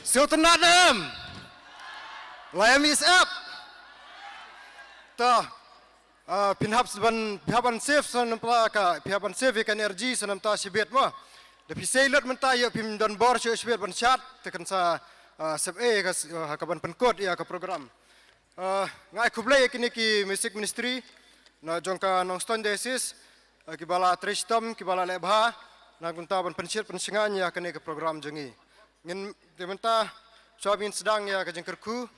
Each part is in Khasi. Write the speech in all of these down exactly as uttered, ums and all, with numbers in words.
Sngewtynnat em. Lai em is up. To, ah, phin hap ban, phi hap ban save sa namta ka, phi hap ban save ka energy sa namta shibit mo. Da phi sei lut mynta ïoh phim don bor shuh shibit ban shad, te kan sa, ah, save eh ka, ah, ka ban pynkut ïa ka program. Ah, nga ai khublei ïa kine ki music ministry na jong ka Nongstoiñ Diocese, ah, kiba la trei shitom, kiba la leh bha na ka bynta ban pynshit pynshngaiñ ïa kane ka program jong ngi. Ngin, te mynta shuwa ba ngin sdang ïa ka jingkyrkhu,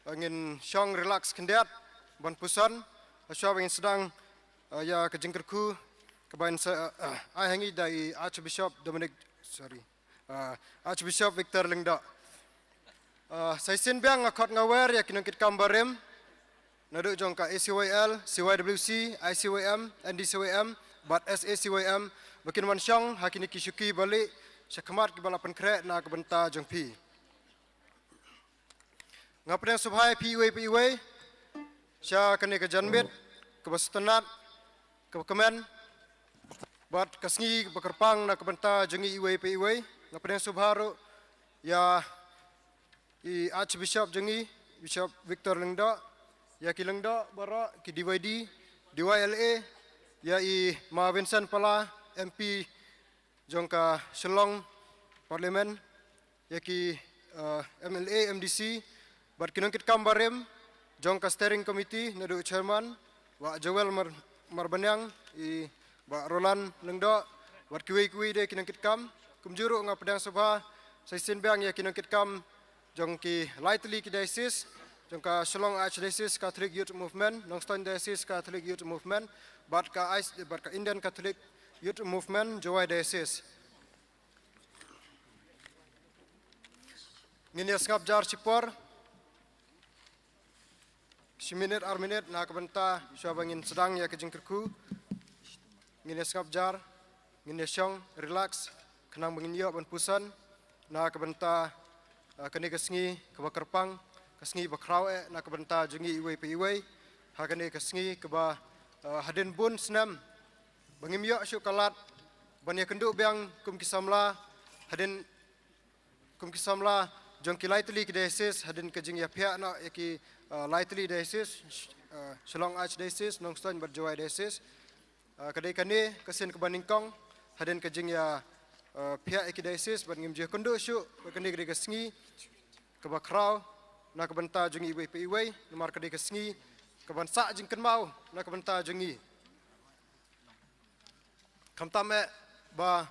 ah, ngin shong relax khyndiat ban puson, ah, shuwa ba ngin sdang, ah, ïa ka jingkyrkhu kaba in sa, ah, ah, ai ha ngi da i Archbishop Dominic, sorry. Ah, Archbishop Victor Lyngdoh. Ah, sa shisien biang nga khot nga wer ïa ki nongkitkam barim naduh jong ka A C Y L, C Y W C, I C Y M, N D C Y M bad S A C Y M ba kin wan shong ha kine ki shuki ba lieh sha khmat kiba la pynkhreh na ka bynta jong phi. Nga pdiang sngewbha ïa phi iwei pa iwei sha kane ka janmiet kaba sngewtynnat, kaba kmen bad ka sngi ba kyrpang na ka bynta jong ngi iwei pa iwei. Nga pdiang sngewbha ruh ïa i Archbishop jong ngi, Bishop Victor Lyngdoh, ïa ki Lyngdoh baroh, ki D Y D, D Y L A, ïa i Ma Vincent Pala, M P jong ka Shillong Parliament, ïa ki, eh, M L A, M D C bad ki nongkitkam barim jong ka Steering Committee naduh Chairman Bah Joel Mar-, Marbaniang, i Bah Roland Lyngdoh bad kiwei kiwei de ki nongkitkam. Kumjuh ruh nga pdiang sngewbha sa shisien biang ïa ki nongkitkam jong ki lai tylli ki diocese, jong ka Shillong Archdiocese Catholic Youth Movement, Nongstoiñ Diocese Catholic Youth Movement bad ka I-, bad ka Indian Catholic Youth Movement Jowai Diocese. Ngin ïa sngap jar shipor shi minit ar minit na ka bynta shuwa ba ngin sdang ïa ka jingkyrkhu. Ngin ïa sngap jar, ngin ïa shong relax khnang ba ngin ïoh ban puson na ka bynta, ah, kane ka sngi kaba kyrpang, ka sngi ba khraw eh na ka bynta jong ngi iwei pa iwei. Ha kane ka sngi kaba, ah, hadien bun snem ba ngim ïoh shuh ka lad ban ïakynduh biang kum ki samla hadien, kum ki samla jong ki lai tylli ki diocese hadien ka jingïaphiah noh ïa ki, ah, lai tylli diocese, ah, Shillong Archdiocese, Nongstoiñ bad Jowai Diocese. Ah, ka dei kane ka sien kaba nyngkong hadien ka jingïa, ah, phiah ïa ki diocese bad ngim ju ïakynduh shuh bad kane ka dei ka sngi kaba khraw na ka bynta jong ngi iwei pa iwei, namar ka dei ka sngi kaban sah jingkynmaw na ka bynta jong ngi. Khamtam eh ba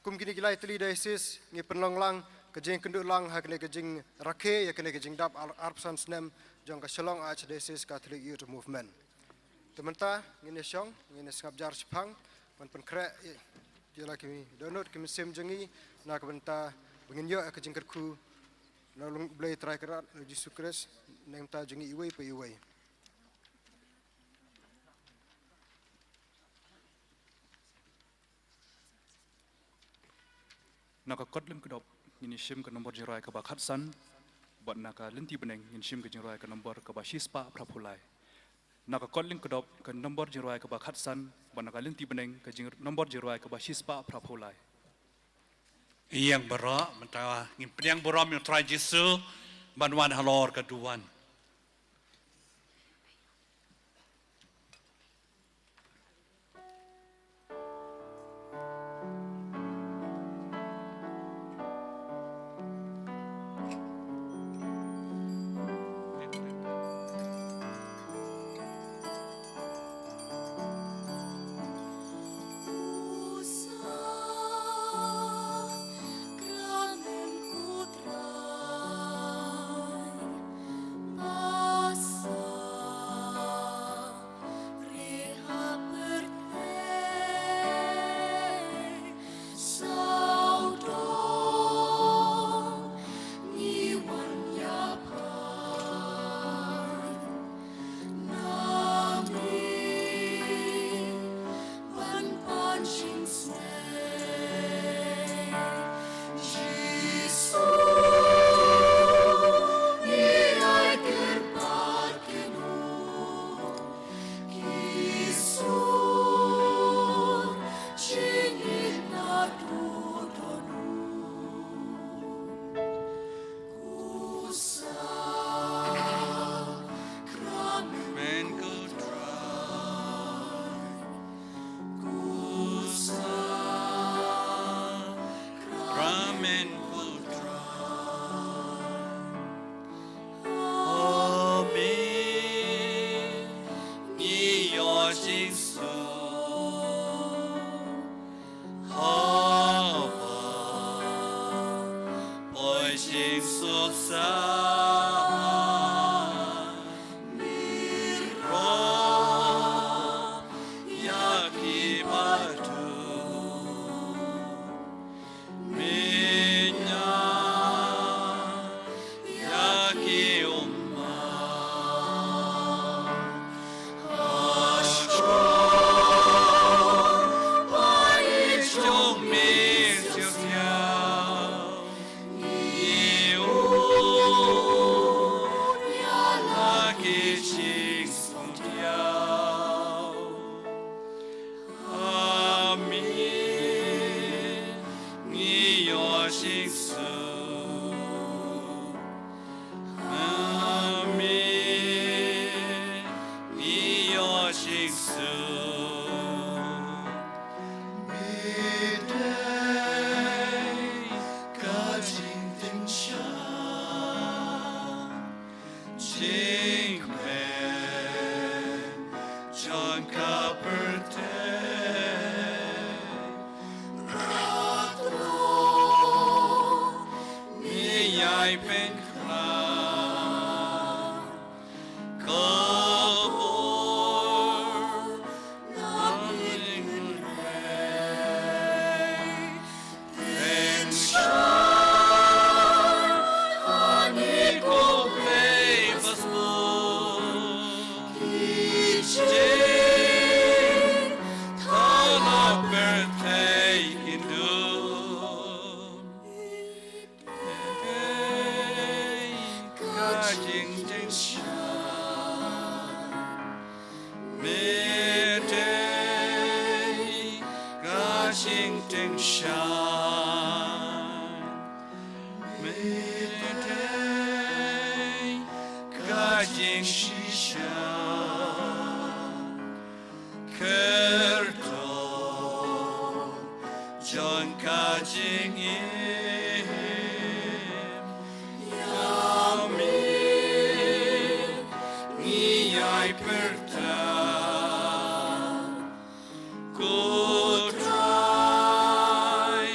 kum kine ki lai tylli diocese ngi pynlong lang ka jingkynduh lang ha kane ka jingrakhe ïa kane ka jingdap ar-, arphew san snem jong ka Shillong Archdiocese Catholic Youth Movement. Te mynta ngin ïa shong, ngin ïa sngap jar shiphang ban pynkhreh ïa, ïa la ki dohnud ki mynsiem jong ngi na ka bynta ba ngin ïoh ïa ka jingkyrkhu na U Blei Trai Kynrad, na U Jisu Khrist, na ka bynta jong ngi iwei pa iwei. Na ka kot lyngkdop ngin ïa shim ka nombor jingrwai kaba khatsan, bad na ka lynti bneng ngin shim ka jingrwai ka nombor kaba shispah phraphew lai. Na ka kot lyngkdop ka nombor jingrwai kaba khatsan, bad na ka lynti bneng ka jing-, nombor jingrwai kaba shispah phraphew lai. Ïeng baroh, mynta ngin pdiang burom ïa U Trai Jisu ban wan halor ka duwan. Jingsuk haba poi jingsuk sa mira ïa ki ba duk. Minya ïa ki ummat. Ashkor ba i jong mi siaw siaw. I u ïa la ki jingsngewthiaw. Amen. Ngi ïoh jingsuk. Amen. Ngi ïoh jingsuk. Midei ka jingtyngshaiñ. Jingpynbeit jong ka pyrthei. Rathlong mi ïai pynkhlan. Ka bor nang lyngngai. Tyngshaiñ ha ngi ko Blei ba sbun. Ki jingthala pyrthei kin duh. Ka jingtyngshaiñ. Midei ka jingtyngshaiñ. Midei ka jingshisha. Kyrtong jong ka jingim. Ïa mi ngi ïai pyrta. Ko Trai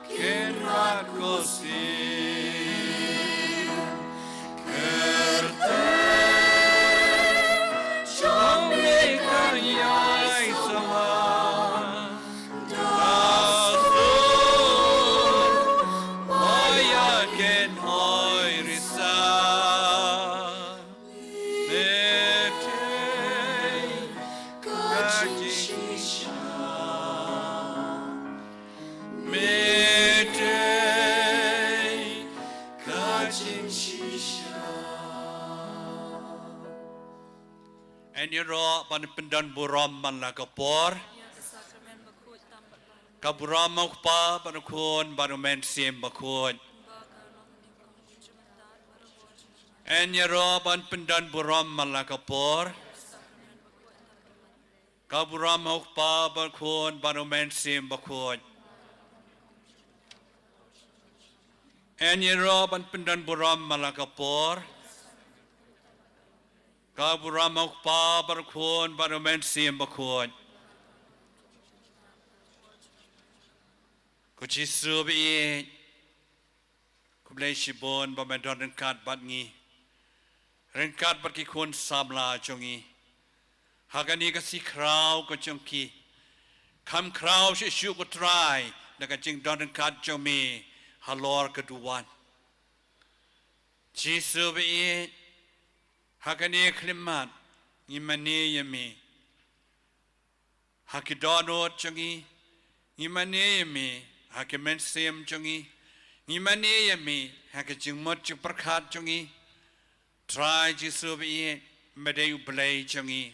Kynrad ko Syiem, kyrteng jong me kan ïai sumar. Da sumar ïa ken hoi risa. Midei ka jingshisha. Midei ka jingshisha. Yn ïaroh ban pyndon burom man la ka por. Ka burom u Kpa bad u Khun bad u Mynsiem Bakhuid. Yn ïaroh ban pyndon burom man la ka por. Ka burom u Kpa bad u Khun bad u Mynsiem Bakhuid. Yn ïaroh ban pyndon burom man la ka por. Ka burom u Kpa bad u Khun bad u Mynsiem Bakhuid. Ko Jisu ba ïeit, khublei shibun ba me don ryngkat bad ngi, ryngkat bad ki khun samla jong ngi ha kane ka sngi khraw ka jong ki. Kham khraw shisha ko Trai da ka jingdon ryngkat jong me halor ka duwan. Jisu ba ïeit, ha kane ka khyllipmat ngi mane ïa me ha ki dohnud jong ngi. Ngi mane ïa me ha ki mynsiem jong ngi. Ngi mane ïa me ha ki jingmut jingpyrkhat jong ngi. Trai Jisu ba ïeit, me dei u Blei jong ngi.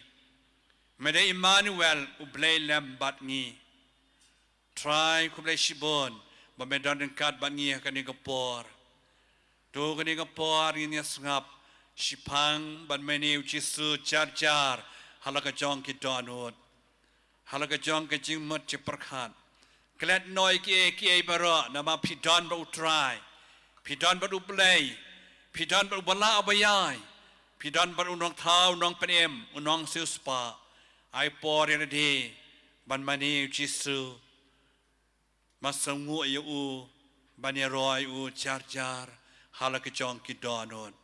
Me dei Immanuel, u Blei lem bad ngi. Trai khublei shibun ba me don ryngkat bad ngi ha kane ka por. To kane ka por ngin ïa sngap shaphang ban mane u Jisu jar jar ha la ka jong ki dohnud, ha la ka jong ka jingmut jingpyrkhat. Klet noh ïa kiei kiei baroh namar phi don bad u Trai, phi don bad u Blei, phi don bad uba lah uba ïai, phi don bad u Nongthaw, u Nongpynim, u Nongsiewspah. Ai por ïa lade ban mane ïa u Jisu. Ban sngewnguh ïa u, ban ïaroh ïa u jar jar ha la ka jong ki dohnud.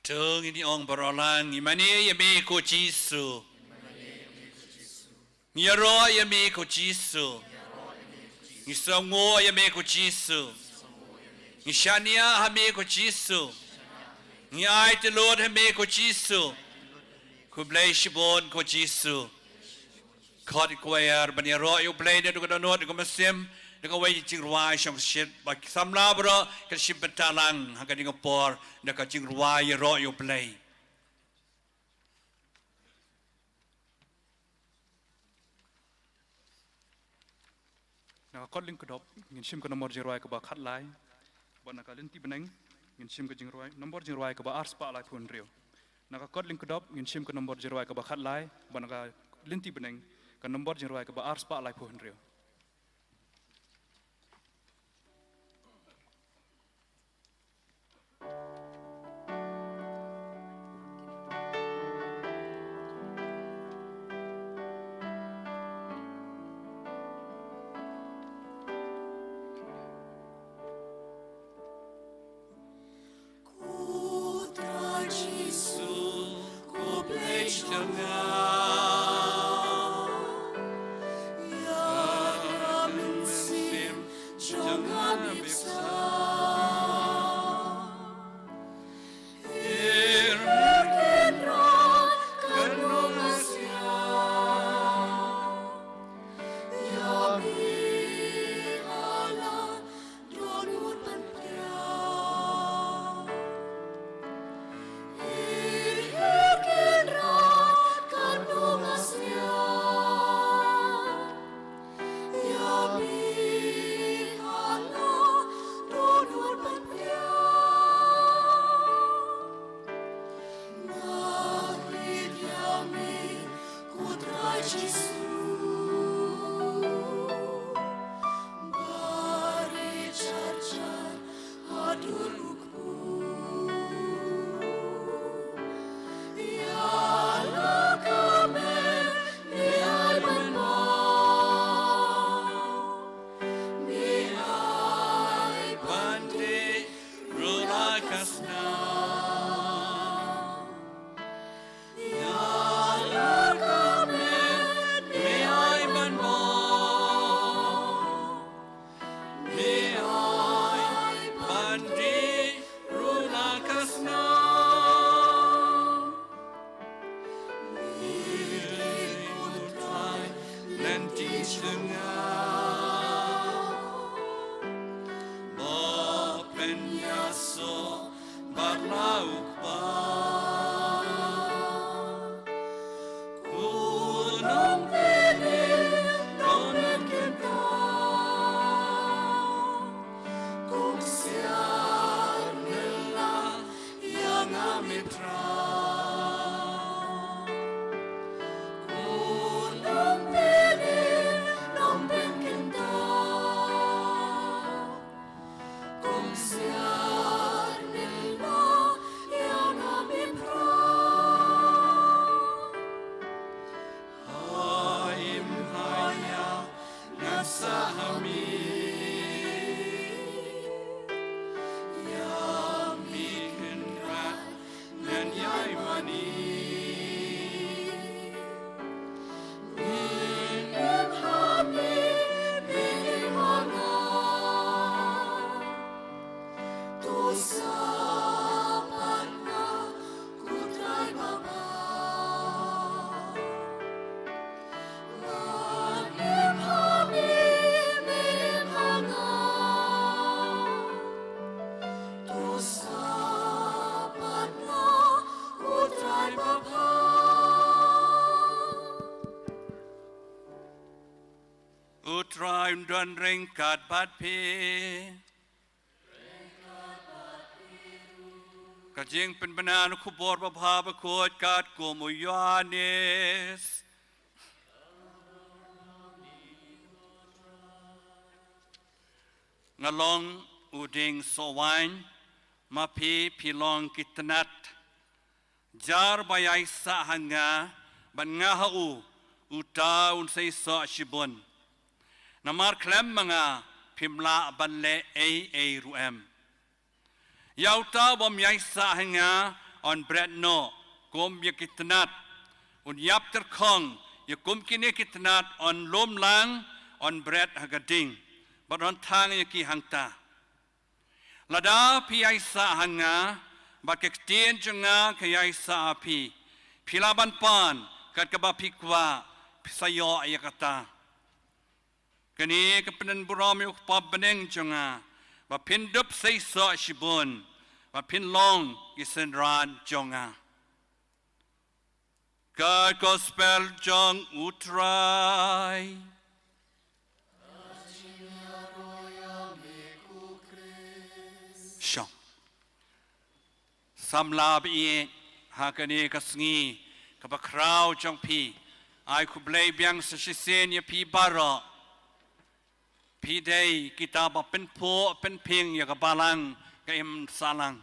To ngin ong baroh lang, ngi mane ïa me ko Jisu. Ngi ïaroh ïa me ko Jisu. Ngi sngewnguh ïa me ko Jisu. Ngi shaniah ha me ko Jisu. Ngi aiti lut ha me ko Jisu. Khublei shibun ko Jisu. Khot ïa ki choir ban ïaroh ïa u Blei naduh ka dohnud, naduh ka mynsiem, da kawei ka jingrwai shongshit, bad ki samla baroh kin shim bynta lang ha kane ka por da ka jingrwai ïaroh ïa u Blei. Na ka kot lyngkdop ngin shim ka nombor jingrwai kaba khatlai, bad na ka lynti bneng ngin shim ka jingrwai, nombor jingrwai kaba arspah laiphew hynriew. Na ka kot lyngkdop ngin shim ka nombor jingrwai kaba khatlai, bad na ka lynti bneng ka nombor jingrwai kaba arspah laiphew hynriew. Ko Trai Jisu, ko Blei jong nga, ïa ka mynsiem jong nga beit sa. Ïa ka kynrad ka nongasiah, ïa me ha la dohnud ban thiah. Ïa ka kynrad ka nongasiah, ïa me ha la dohnud ban thiah. Nga khot ïa me ko Trai Jisu, ba rieh jar jar haduh u kpu. Ïa la ka met me ai ban bam, me ai ban dih ruh la ka snam. Ïa la ka met me ai ban bam, me ai ban dih ruh la ka snam. Me dei u Trai lynti jong nga, ba pynïasoh bad la u Kpa. Ko nongpynim, nongmihkhmat, kongsiar me la ïa nga me Trai. Ko nongpynim, nongpynim U Trai un don ryngkat bad phi. Ka jingpynbna na khubor babha bakhuid katkum u Ïoannis. Nga long u dieng sohwaiñ, ma phi phi long ki tnat. Jar ba ïaisah ha nga bad nga ha u, uta un sa ïasoh shibun. Namar khlem ma nga phim lah ban leh ei ei ruh em. Ïa uta u bym ïaisah ha nga yn bret noh kum ïa ki tnat. Un ïap tyrkhong ïa kum kine ki tnat, yn lum lang, yn bret ha ka ding bad yn thang ïa ki hangta. Lada phi ïaisah ha nga bad ka ktien jong nga ka ïaisah ha phi, phi lah ban pan kat kaba phi kwah, phi sa ïoh ïa kata. Kane ka pynburom ïa u Kpa bneng jong nga, ba phin dup sa ïasoh shibun, ba phin long ki synran jong nga. Ka Gospel jong u Trai. Shong. Samla ba ïeit, ha kane ka sngi kaba khraw jong phi, ai khublei biang sa shisien ïa phi baroh. Phi dei kita ba pynphuh pynphieng ïa ka balang ka im sahlang.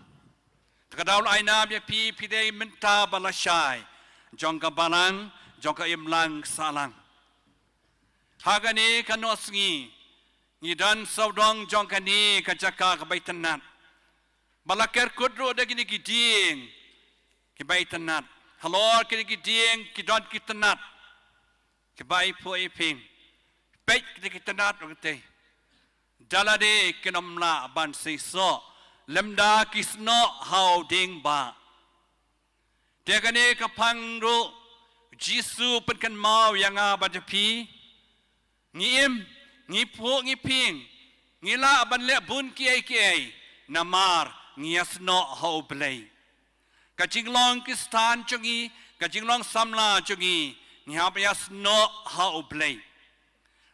Te ka daw la ai nam ïa phi, phi dei mynta ba lashai jong ka balang, jong ka imlang sahlang. Ha kane ka nosngi ngi don sawdong jong kane ka jaka kaba itynnat, ba la ker kut ruh da kine ki dieng kiba itynnat. Halor kine ki dieng ki don ki tnat kiba iphuh iphieng. Peit kita ki tnat ruh kita. Da lade kin ym lah ban sa ïasoh lymda ki snoh ha u dieng bah. Te kane ka phang ruh Jisu pynkynmaw ïa nga bad ïa phi. Ngi im, ngi phuh, ngi phieng, ngi lah ban leh bun kiei kiei, namar ngi ïasnoh ha U Blei. Ka jinglong Khristan jong ngi, ka jinglong samla jong ngi, ngi hap ïasnoh ha U Blei.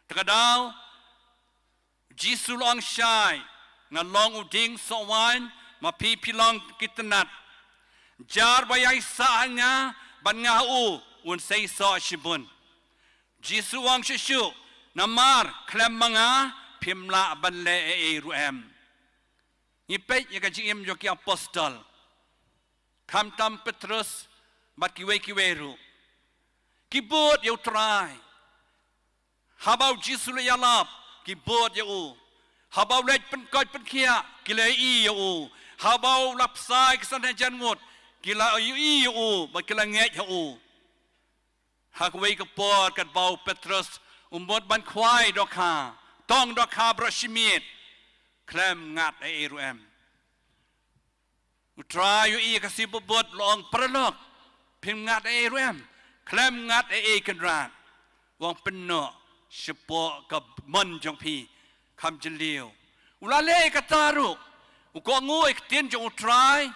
Te ka daw Jisu u la ong shai, nga long u dieng sohwaiñ, ma phi phi long ki tnat. Jar ba ïaisah ha nga bad nga ha u, un sa ïasoh shibun. Jisu u ong shuh shuh, namar khlem ma nga phim lah ban leh ei ei ruh em. Ngi peit ïa ka jingim jong ki apostol. Khamtam Petrus bad kiwei kiwei ruh, ki bud ïa U Trai. Haba U Jisu u la ïalap, ki bud ïa u. Haba u leit pynkoit pynkhiah, ki la ïohi ïa u. Haba u la bsai ki san hajar ngut, ki la ïohi ïa u bad ki la ngeit ha u. Ha kawei ka por katba u Petrus u mut ban khwai dohkha, tong dohkha baroh shi miet, khlem ngat ei ei ruh em. U Trai u ïohi ïa ka sngi ba bud, u la ong, paralok, phim ngat ei ei ruh em? Khlem ngat ei ei Kynrad. U ong, pynnoh shapoh ka mon jong phi, kham jylliew. U la leh kata ruh. U kohnguh ïa ka ktien jong U Trai.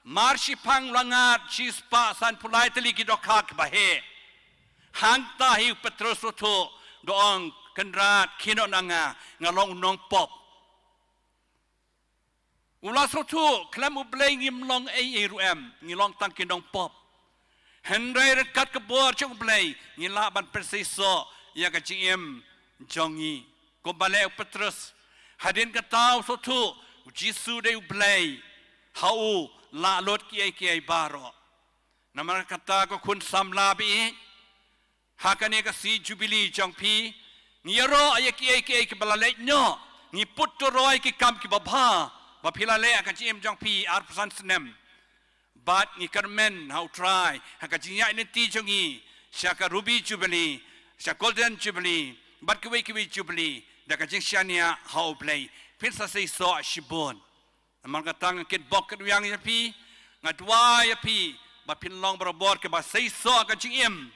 Mar shiphang u la ngat shispah sanphew lai tylli ki dohkha kiba heh. Hangta hi u Petrus u sngewthuh, da ong, Kynrad, khie noh na nga, nga long u nongpop. U la sngewthuh, khlem U Blei ngim long ei ei ruh em, ngi long tang ki nongpop. Hynrei ryngkat ka bor jong U Blei, ngi lah ban pynseisoh ïa ka jingim jong ngi. Kumba leh u Petrus, hadien kata u sngewthuh U Jisu dei U Blei, ha u lah lut kiei kiei baroh. Namar kata ko khun samla ba ïeit, ha kane ka sngi Jubili jong phi, ngi ïaroh ïa kiei kiei kiba la leit noh, ngi put turoi ki kam kiba bha ba phi la leh ha ka jingim jong phi arphew san snem. Bad ngi kyrmen ha U Trai ha ka jingïaid lynti jong ngi sha ka Ruby Jubili, sha Golden Jubili, bad kiwei kiwei Jubili, da ka jingshaniah ha U Blei, phin sa seisoh shibun. Namar kata nga kitbok kitwiang ïa phi, nga duwai ïa phi ba phin long barabor kiba seisoh ha ka jingim.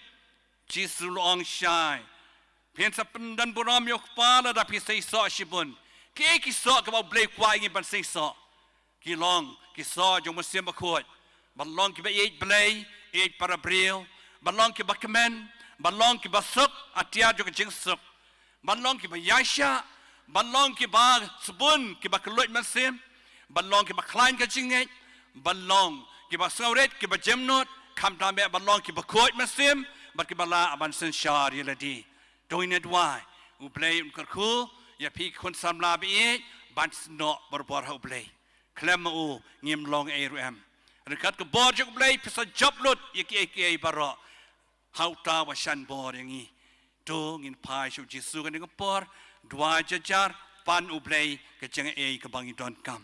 Jisu u la ong shai, phin sa pyndonburom ïa U Kpa lada phi seisoh shibun. Kiei ki soh kiba U Blei u kwah ïa ngi ban seisoh? Ki long ki soh jong u Mynsiem Bakhuid. Ban long kiba ïeit Blei, ïeit para briew. Ban long kiba kmen, ban long kiba suk, atiar jong ka jingsuk. Ban long kiba ïaishah, ban long kiba sbun, kiba kylluid mynsiem, ban long kiba khlaiñ ka jingngeit, ban long kiba sngewrit, kiba jemnud, khamtam eh ban long kiba khuid mynsiem, bad kiba lah ban synshar ïa lade. To ngin ïa duwai, U Blei un kyrkhu ïa phi ki khun samla ba ïeit ban snoh barabor ha U Blei. Khlem ma u ngim long ei ruh em. Ryngkat ka bor jong U Blei phi sa jop lut ïa kiei kiei baroh. Ha uta uba shan bor ïa ngi. To ngin phai sha U Jisu kane ka por, duwai jar jar, pan U Blei ka jingaiei kaba ngi donkam.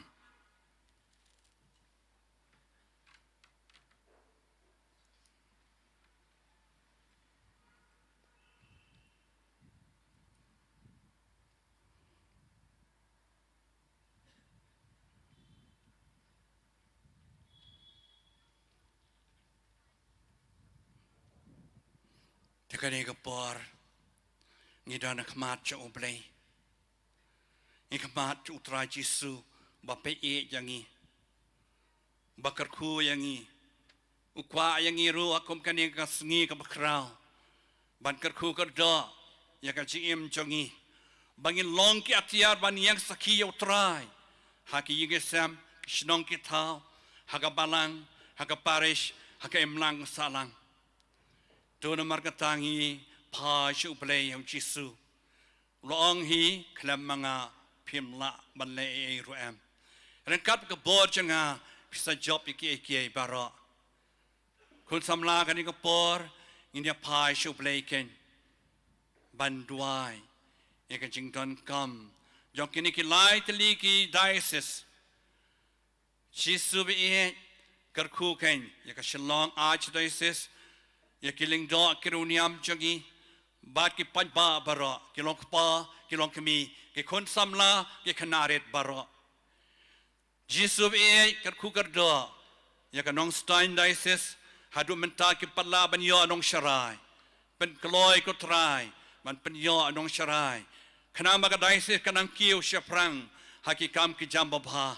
Te kane ka por ngi don ha khmat jong U Blei. Ngi khmat jong U Trai Jisu ba peit ïa ngi, ba kyrkhu ïa ngi. U kwah ïa ngi ruh ha kum kane ka sngi kaba khraw ban kyrkhu kyrdoh ïa ka jingim jong ngi, ba ngin long ki atiar ban ïeng sakhi ïa U Trai ha ki ïing ki sem, ki shnong ki thaw, ha ka balang, ha ka parish, ha ka imlang sahlang. To namar kata ngi phai sha U Blei ha U Jisu. U la ong hi, khlem ma nga phim lah ban leh ei ei ruh em. Ryngkat ka bor jong nga phi sa jop ïa kiei kiei baroh. Khun samla, kane ka por ngin ïa phai sha U Blei kein ban duwai ïa ka jingdonkam jong kine ki lai tylli ki diocese. Jisu ba ïeit, kyrkhu kein ïa ka Shillong Archdiocese, ïa ki lyngdoh ki riewniam jong ngi, bad ki paidbah baroh, ki long kpa, ki long kmie, ki khun samla, ki khynnah rit baroh. Jisu ba ïeit, kyrkhu kyrdoh ïa ka Nongstoiñ Diocese, haduh mynta kim pat lah ban ïoh nongsharai. Pynkloi ko Trai ban pynïoh nongsharai, khnang ba ka diocese kan nang kiew shaphrang ha ki kam ki jam babha.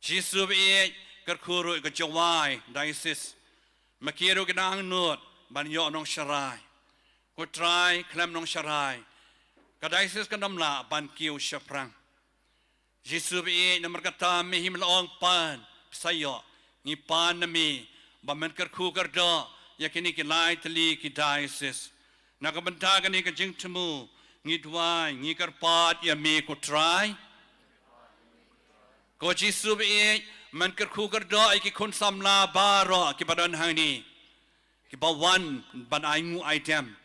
Jisu ba ïeit, kyrkhu ruh ïa ka Jowai Diocese. Ma ki ruh ki dang angnud ban ïoh nongsharai. Ko Trai, khlem nongsharai ka diocese kan ym lah ban kiew shaphrang. Jisu ba ïeit, namar kata me hi me la ong pan, phi sa ïoh. Ngi pan na me ba men kyrkhu kyrdoh ïa kine ki lai tylli ki diocese. Na ka bynta kane ka jingthmu ngi duwai, ngi kyrpad ïa me ko Trai. Ko Jisu ba ïeit, men kyrkhu kyrdoh ïa ki khun samla baroh kiba don hangne, kiba wan ban ainguh aidem,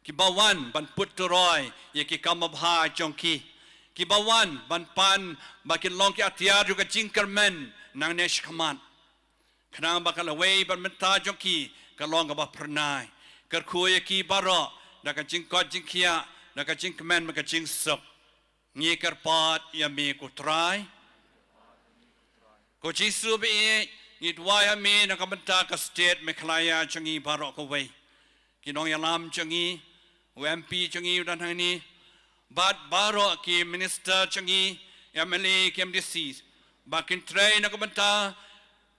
kiba wan ban put turoi ïa ki kam babha jong ki, kiba wan ban pan ba kin long ki atiar jong ka jingkyrmen nangne shakhmat, khnang ba ka lawei bad mynta jong ki ka long kaba phyrnai. Kyrkhu ïa ki baroh da ka jingkoit jingkhiah, da ka jingkmen bad ka jingsuk. Ngi kyrpad ïa me ko Trai. Ko Jisu ba ïeit, ngi duwai ïa me na ka bynta ka state Meghalaya jong ngi baroh kawei. Ki nongïalam jong ngi, u M P jong ngi u don hangne, bad baroh ki minister jong ngi, M L A, ki M D C, ba kin trei na ka bynta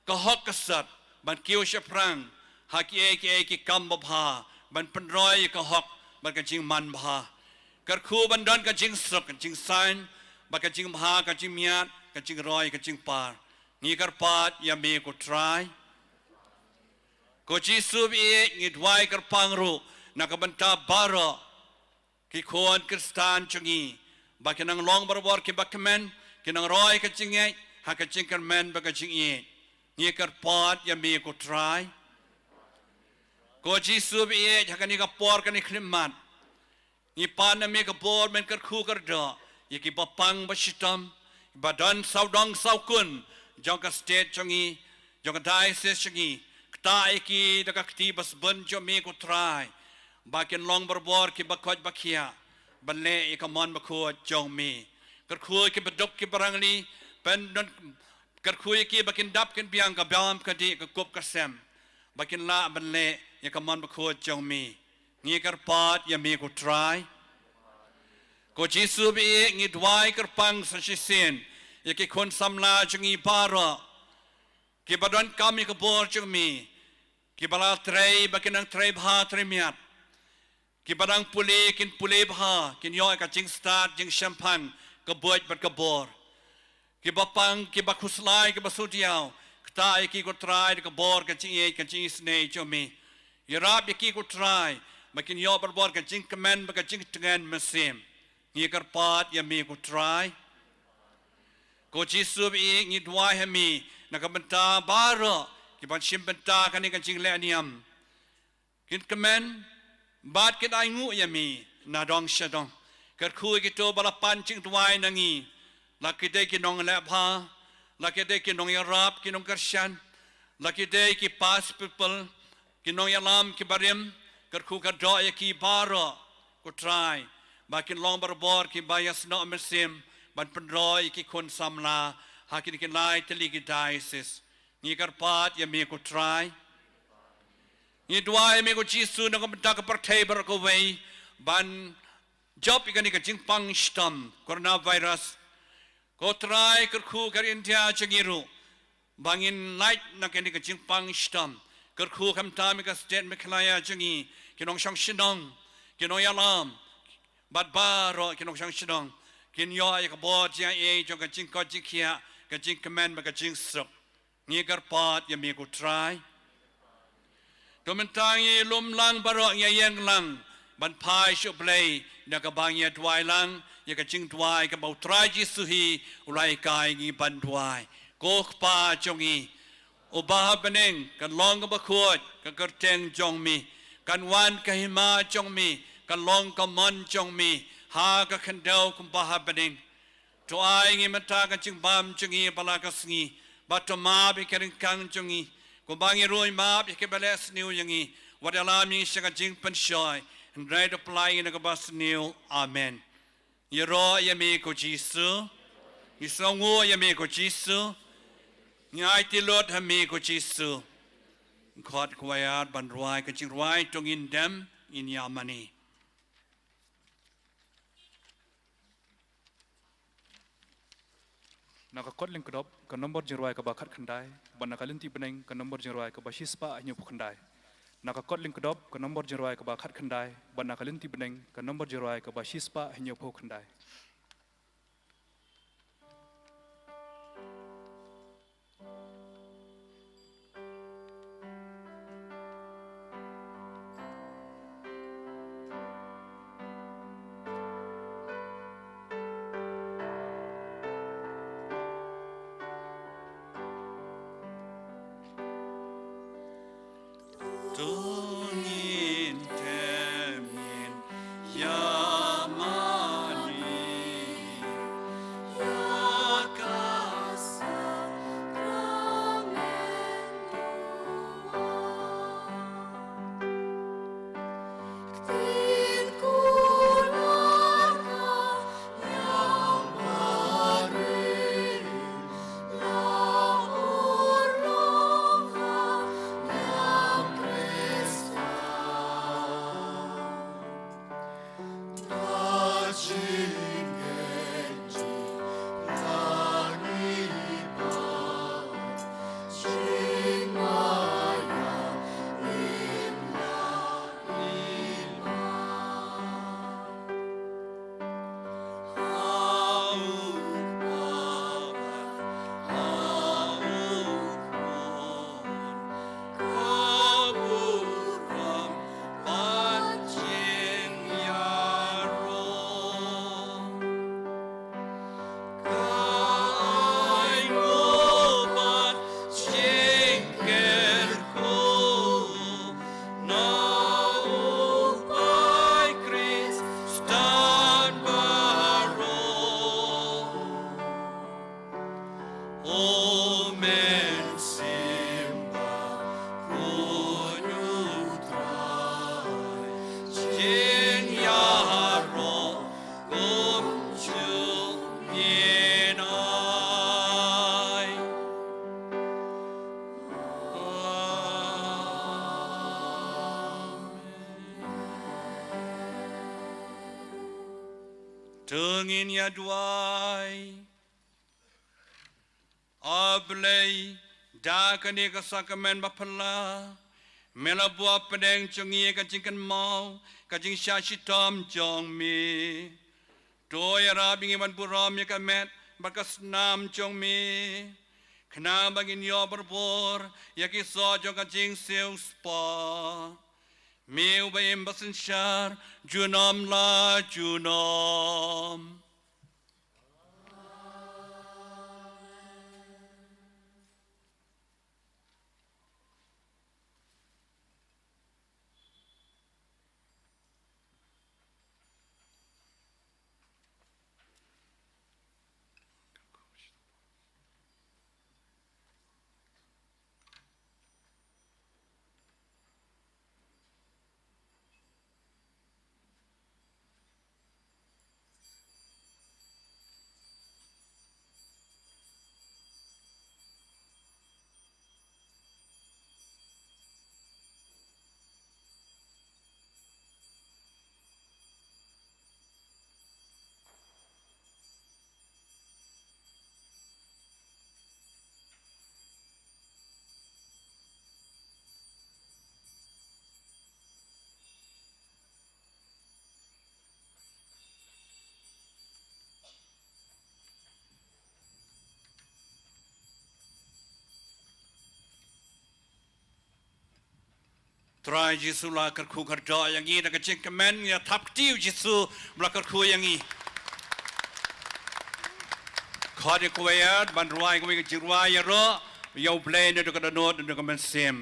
ka hok ka sat ban kiew shaphrang ha kiei kiei ki kam babha, ban pynroi ïa ka hok bad ka jingmanbha. Kyrkhu ban don ka jingsuk, ka jingsaiñ bad ka jingbha, ka jingmiat, ka jingroi, ka jingpar. Ngi kyrpad ïa me ko Trai. Ko Jisu ba ïeit, ngi duwai kyrpang ruh na ka bynta baroh ki khun Khristan jong ngi, ba kin nang long barabor kiba kmen, kin nang roi ka jingngeit ha ka jingkyrmen bad ka jingïeit. Ngi kyrpad ïa me ko Trai. Ko Jisu ba ïeit, ha kane ka por kane khyllipmat, ngi pan na me ka bor men kyrkhu kyrdoh ïa kiba pang ba shitom, ba don sawdong sawkun jong ka state jong ngi, jong ka diocese jong ngi. Ktah ïa ki da ka kti ba sbun jong me ko Trai, ba kin long barabor kiba koit ba khiah ban leh ïa ka mon bakhuid jong me. Kyrkhu ïa kiba duk kiba rangli, pyndon, kyrkhu ïa ki ba kin dap kin biang, ka bam ka dih, ka kup ka sem, ba kin lah ban leh ïa ka mon bakhuid jong me. Ngi kyrpad ïa me ko Trai. Ko Jisu ba ïeit, ngi duwai kyrpang sa shisien ïa ki khun samla jong ngi baroh, kiba donkam ïa ka bor jong me, kiba la trei ba kin nang trei bha trei miat, Kiba dang pule kin pule bha, kin ïoh ka jingstad, jingshemphang, ka buit bad ka bor. Kiba pang, kiba khuslai, kiba shu diaw, ktah ïa ki ko Trai da ka bor, ka jingïeit, ka jingisynei jong me. Ïarap ïa ki ko Trai ba kin ïoh barabor ka jingkmen bad ka jingtngen mynsiem. Ngi kyrpad ïa me ko Trai. Ko Jisu ba ïeit, ngi duwai ha me na ka bynta baroh kiban shim bynta kane ka jingleh niam. Kin kmen bad kin ainguh ïa me na dong sha dong. Kyrkhu ïa kito ba la pan jingduwai na ngi, la ki dei ki nongleh bha, la ki dei ki nongïarap, ki nongkyrshan, la ki dei ki past pupil, ki nongïalam, ki barim. Kyrkhu kyrdoh ïa ki baroh ko Trai ba kin long barabor kiba ïasnoh mynsiem ban pynroi ïa ki khun samla ha kine ki lai tylli ki diocese. Ngi kyrpad ïa me ko Trai. Ngi duwai ïa me ko Jisu na ka bynta ka pyrthei baroh kawei ban jop ïa kane ka jingpang shitom coronavirus. Ko Trai, kyrkhu ka ri India jong ngi ruh ba ngin lait na kane ka jingpang shitom. Kyrkhu khamtam ïa ka state Meghalaya jong ngi, ki nongshong shnong, ki nongïalam bad baroh ki nongshong shnong kin ïoh ïa ka bor jingaiei jong ka jingkoit jingkhiah, ka jingkmen bad ka jingsuk. Ngi kyrpad ïa me ko Trai. To mynta ngi lum lang baroh, ngi ïeng lang ban phai sha U Blei na kaba ngi ïa duwai lang ïa ka jingduwai kaba U Trai Jisu hi u la hikai ngi ban duwai. Ko Kpa jong ngi uba ha bneng, kan long kaba khuid ka kyrteng jong me, kan wan ka hima jong me, kan long ka mon jong me ha ka khyndew kumba ha bneng. To ai ngi mynta ka jingbam jong ngi ba la ka sngi, bad to map ïa ki ryngkang jong ngi kumba ngi ruh ngi map ïa kiba leh sniew ïa ngi. Wat ïalam ïa ngi sha ka jingpynshoi, hynrei to pyllait ïa ngi na kaba sniew. Amen. Ïaroh ïa me ko Jisu. Ngi sngewnguh ïa me ko Jisu. Ngi aiti lut ha me ko Jisu. Khot kwaiar ban rwai ka jingrwai, to ngin dem, ngin ïa mane. Na ka kot Lyngkdop ka nombor jingrwai kaba khatkhyndai, bad na ka lynti bneng ka nombor jingrwai kaba shispah hynñiewphew khyndai. Na ka kot Lyngkdop ka nombor jingrwai kaba khatkhyndai, bad na ka lynti bneng ka nombor jingrwai kaba shispah hynñiewphew khyndai. To ngin tem ngin ïa mane ïa ka sakramen duwai. Ktien kular ka ïa barim, la urlong ka ïa Khrista. Ka ainguh bad jingkyrkhu na u Bai Khristan baroh. O Mynsiem Bakhuid U Trai, jingïaroh kumjuh ngin ai. Amen. To ngin ïa duwai. A Blei, da kane ka sakramen ba phylla, Me la buh hapdeng jong ngi ka jingkynmaw, ka jingshah shitom jong me. To ïarap ïa ngi ban burom ïa ka met bad ka snam jong me, khnang ba ngin ïoh barabor ïa ki soh jong ka jingsiewspah. Me uba im bad synshar junom la junom. Trai Jisu la kyrkhu kyrdoh ïa ngi da ka jingkmen, ïa thap kti U Jisu ba la kyrkhu ïa ngi. Khot ïa ka choir ban rwai kawei ka jingrwai ïaroh ïa U Blei naduh ka dohnud naduh ka mynsiem.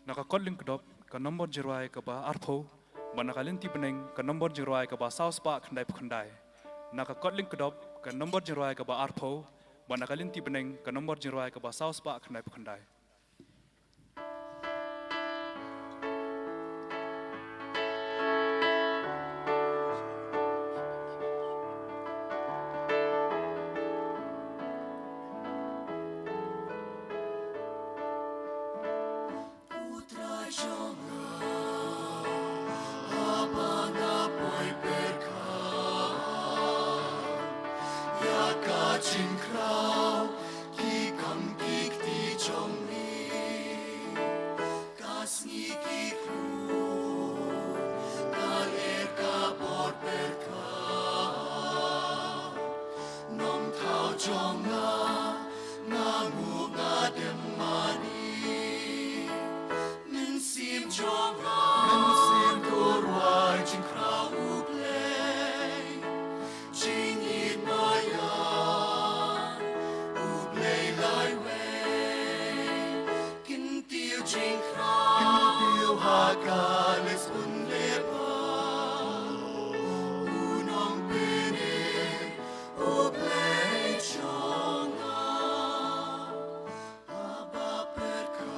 Na ka kot lyngkdop ka nombor jingrwai kaba arphew, bad na ka lynti bneng ka nombor jingrwai kaba saw spah khyndaiphew khyndai. Na ka kot lyngkdop ka nombor jingrwai kaba arphew, bad na ka lynti bneng ka nombor jingrwai kaba saw spah khyndaiphew khyndai. U Trai jong nga, haba nga poi pyrkhat ïa ka jingkhraw ki kam ki kti jong me. Ka sngi ki khlur, ka ler ka bor pyrkhat. Nongthaw jong nga, nga nguh nga dem mane. Mynsiem jong nga, mynsiem to rwai jingkhraw U Blei. Jingïeit maïan U Blei laiwei. Kyntiew jingkhraw, kyntiew ha ka list bun lypa. U Nongpynim, U Blei jong nga. Haba pyrkhat,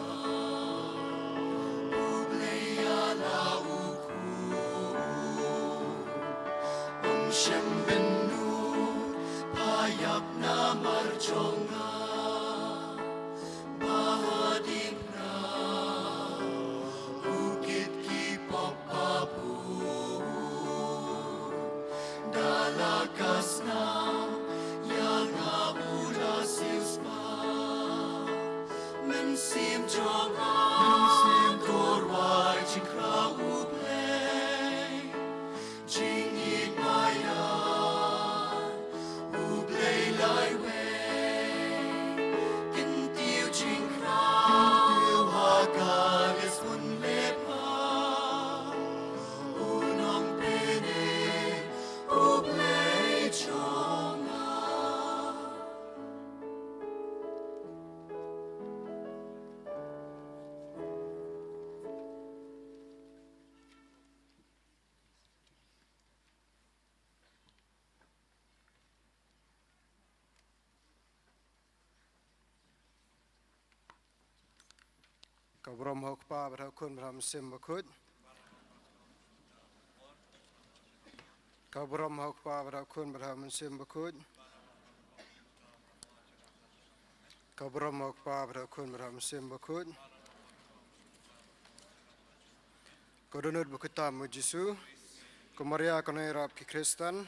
U Blei ïa la u khun. Um shym bynnud, pha ïap namar jong nga. Ba hadien nga, u kit ki pop ba bun. Da la ka snam ïa nga u la siewspah. Mynsiem jong nga, mynsiem to rwai jingkhraw U Blei. Jingïeit maïan U Blei laiwei. Kyntiew jingkhraw, kyntiew ha ka list bun lypa. U Nongpynim, U Blei jong nga. Ka burom ha u Kpa bad ha u Khun bad ha u Mynsiem Bakhuid. Ka burom ha u Kpa bad ha u Khun bad ha u Mynsiem Bakhuid. Ka burom ha u Kpa bad ha u Khun bad ha u Mynsiem Bakhuid. Ka dohnud ba khuid tam, U Jisu. Ko Maria, kane rap ki Kristan.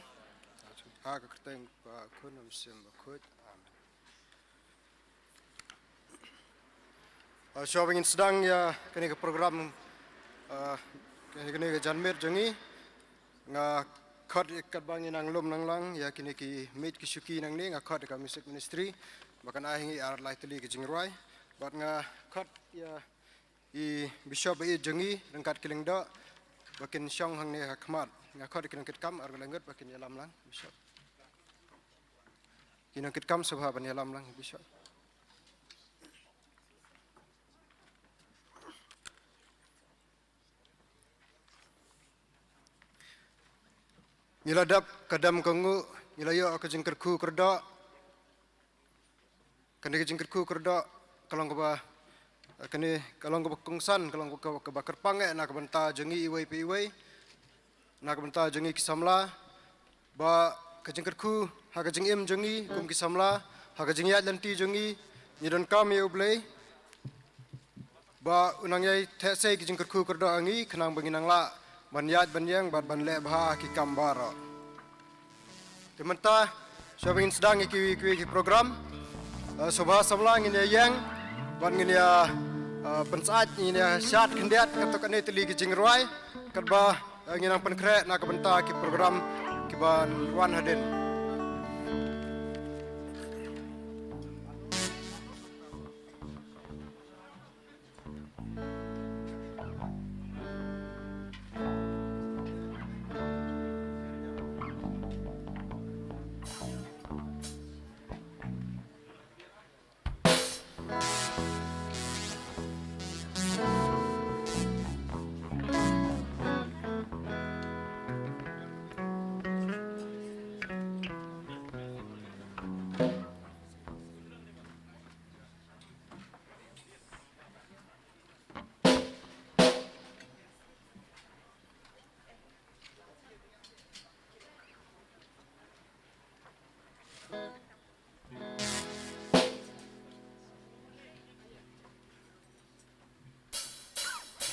Ha ka kyrteng Kpa, Khun, Mynsiem Bakhuid. Amen. Ah, shuwa ba ngin sdang ïa kane ka program, ah, kane, kane ka janmiet jong ngi, nga khot ïa katba ngi nang lum nang lang ïa kine ki miej ki shuki nangne, nga khot ïa ka music ministry ba kan ai ha ngi ar lai tylli ki jingrwai. Bad nga khot ïa i bishop ba ïeit jong ngi ryngkat ki lyngdoh ba kin shong hangne ha khmat. Nga khot ïa ki nongkitkam ar ngut ba kin ïalam lang, bishop. Ki nongkitkam sngewbha ban ïalam lang, bishop. Ngi la dep ka dem ka nguh, ngi la ïoh ka jingkyrkhu kyrdoh. Kane ka jingkyrkhu kyrdoh ka long kaba, kane ka long kaba kongsan, ka long kaba, kaba kyrpang eh na ka bynta jong ngi iwei pa iwei, na ka bynta jong ngi ki samla, ba ka jingkyrkhu ha ka jingim jong ngi kum ki samla, ha ka jingïaid lynti jong ngi, ngi donkam ïa U Blei ba u nang ïai theh sei ki jingkyrkhu kyrdoh ha ngi, khnang ba ngin nang lah ban ïaid ban ïeng bad ban leh bha ki kam baroh. Te mynta shuwa ba ngin sdang ïa kiwei kiwei ki program, eh, sngewbha samla ngin ïa ïeng bad ngin ïa, eh, pynsyaid, ngin ïa shad khyndiat katto katne tylli ki jingrwai katba, eh, ngin nang pynkhreh na ka bynta ki program kiban wan hadien.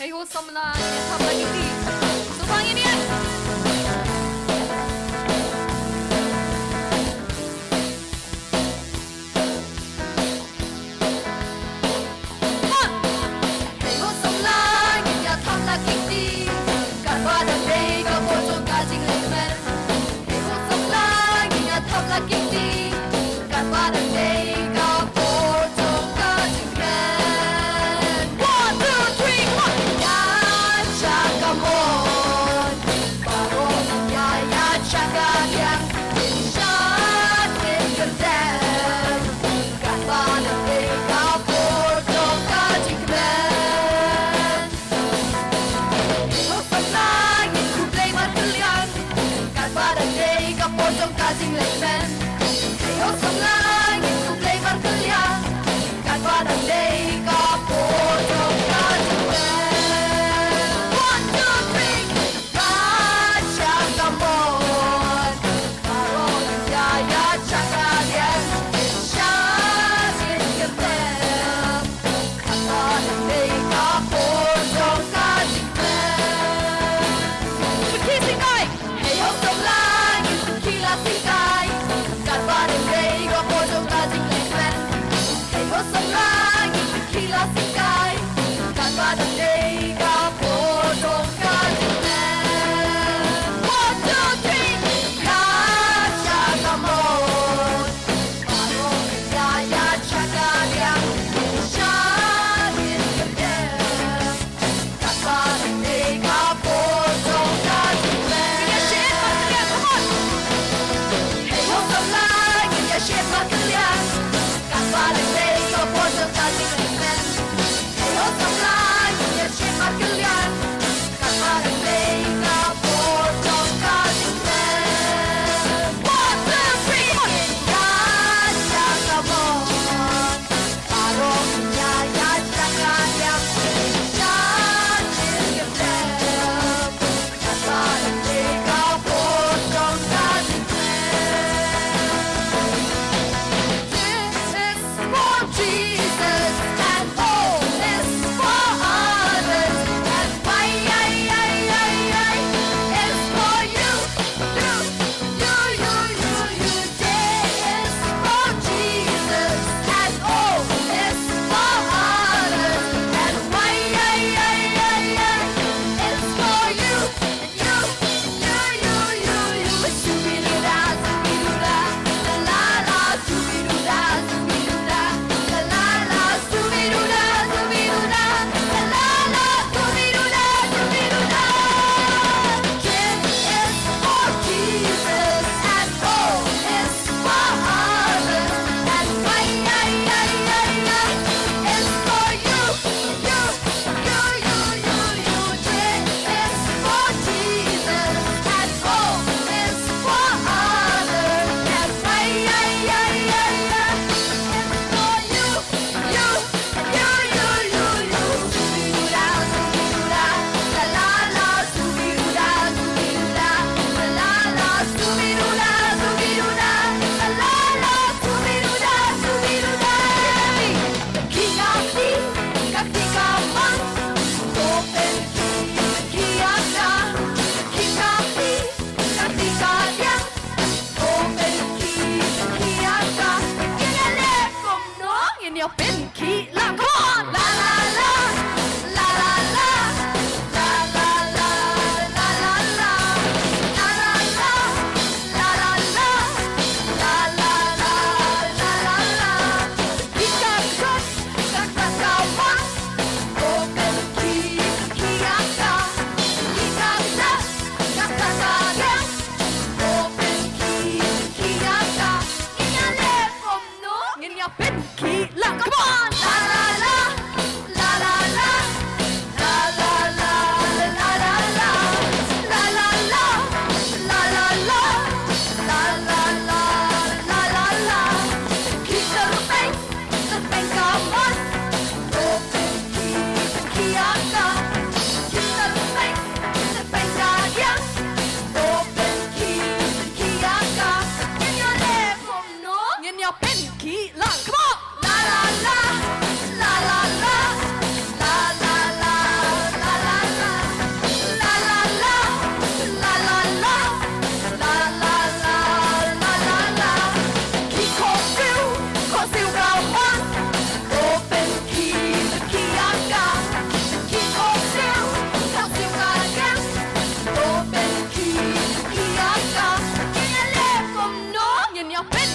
Hei ho samla, ïa thap la ki kti. Sngewbha ngin ïeng. One, two, three, four. Pynkhih lang, come on! La la la, la la la, la la la, la la la, la la la, la la la, la la la, la la la. Khih khohsiew, khohsiew kawang. To pynkhih, pynkhih ïa ka. Khih khohsiew, khohsiew kawang. To pynkhih, pynkhih ïa ka. Ngin ïa leh kumno, ngin ïa pynkhih.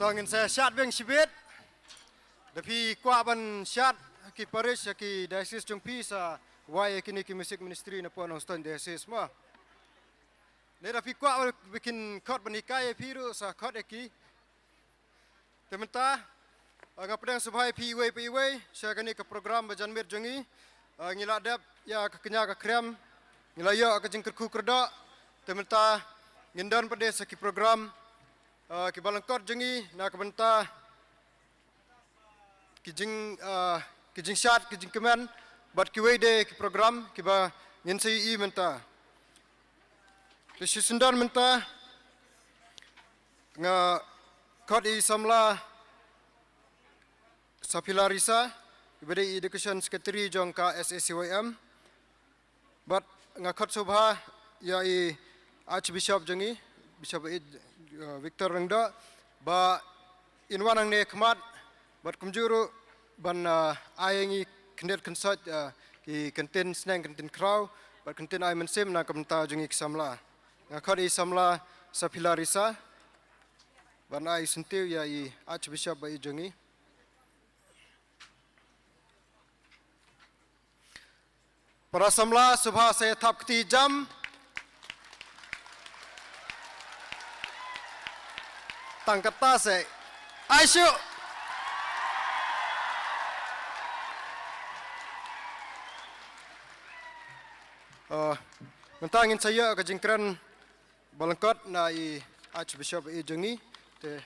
To ngin sa shad biang shibit. Da phi kwah ban shad ki parish, ki diocese jong phi sa wai kine ki music ministry na pdeng Nongstoiñ diocese mo. Ne da phi kwah ba kin khot ban hikai ïa phi ruh sa khot ïa ki. Te mynta, ah, nga pdiang sngewbha ïa phi iwei pa iwei sha kane ka program ba janmiet jong ngi. Ah, ngi la dep ïa ka kñia ka khriam, ngi la ïoh ka jingkyrkhu kyrdoh. Te mynta ngin don pat de sa ki program, ah, ki ba lyngkot jong ngi na ka bynta ki jing, ah, ki jingshad, ki jingkmen bad kiwei de ki program kiba ngin sa ïohi mynta. Te shi syndon mynta nga khot ïa i samla Saphila Risa, iba dei i Education Secretary jong ka S A C Y M. Bad nga khot sngewbha ïa i Archbishop jong ngi, Bishop, eh, Victor Lyngdoh, ba in wan hangne khmat bad kumjuh ruh ban, ah, ai ïa ngi khyndiat khynsoit, ah, ki kyntien sneng, kyntien khraw bad kyntien ai mynsiem na ka bynta jong ngi ki samla. Nga khot ïa i samla Saphila Risa ban ai syntiew ïa i Archbishop ba ïeit jong ngi. Para samla, sngewbha sa ïa thap kti jam. Tang katta se. Ai shuh. Oh, mynta ngin sa ïoh ka jingkren ba lyngkot na i Archbishop ba ïeit jong ngi. Te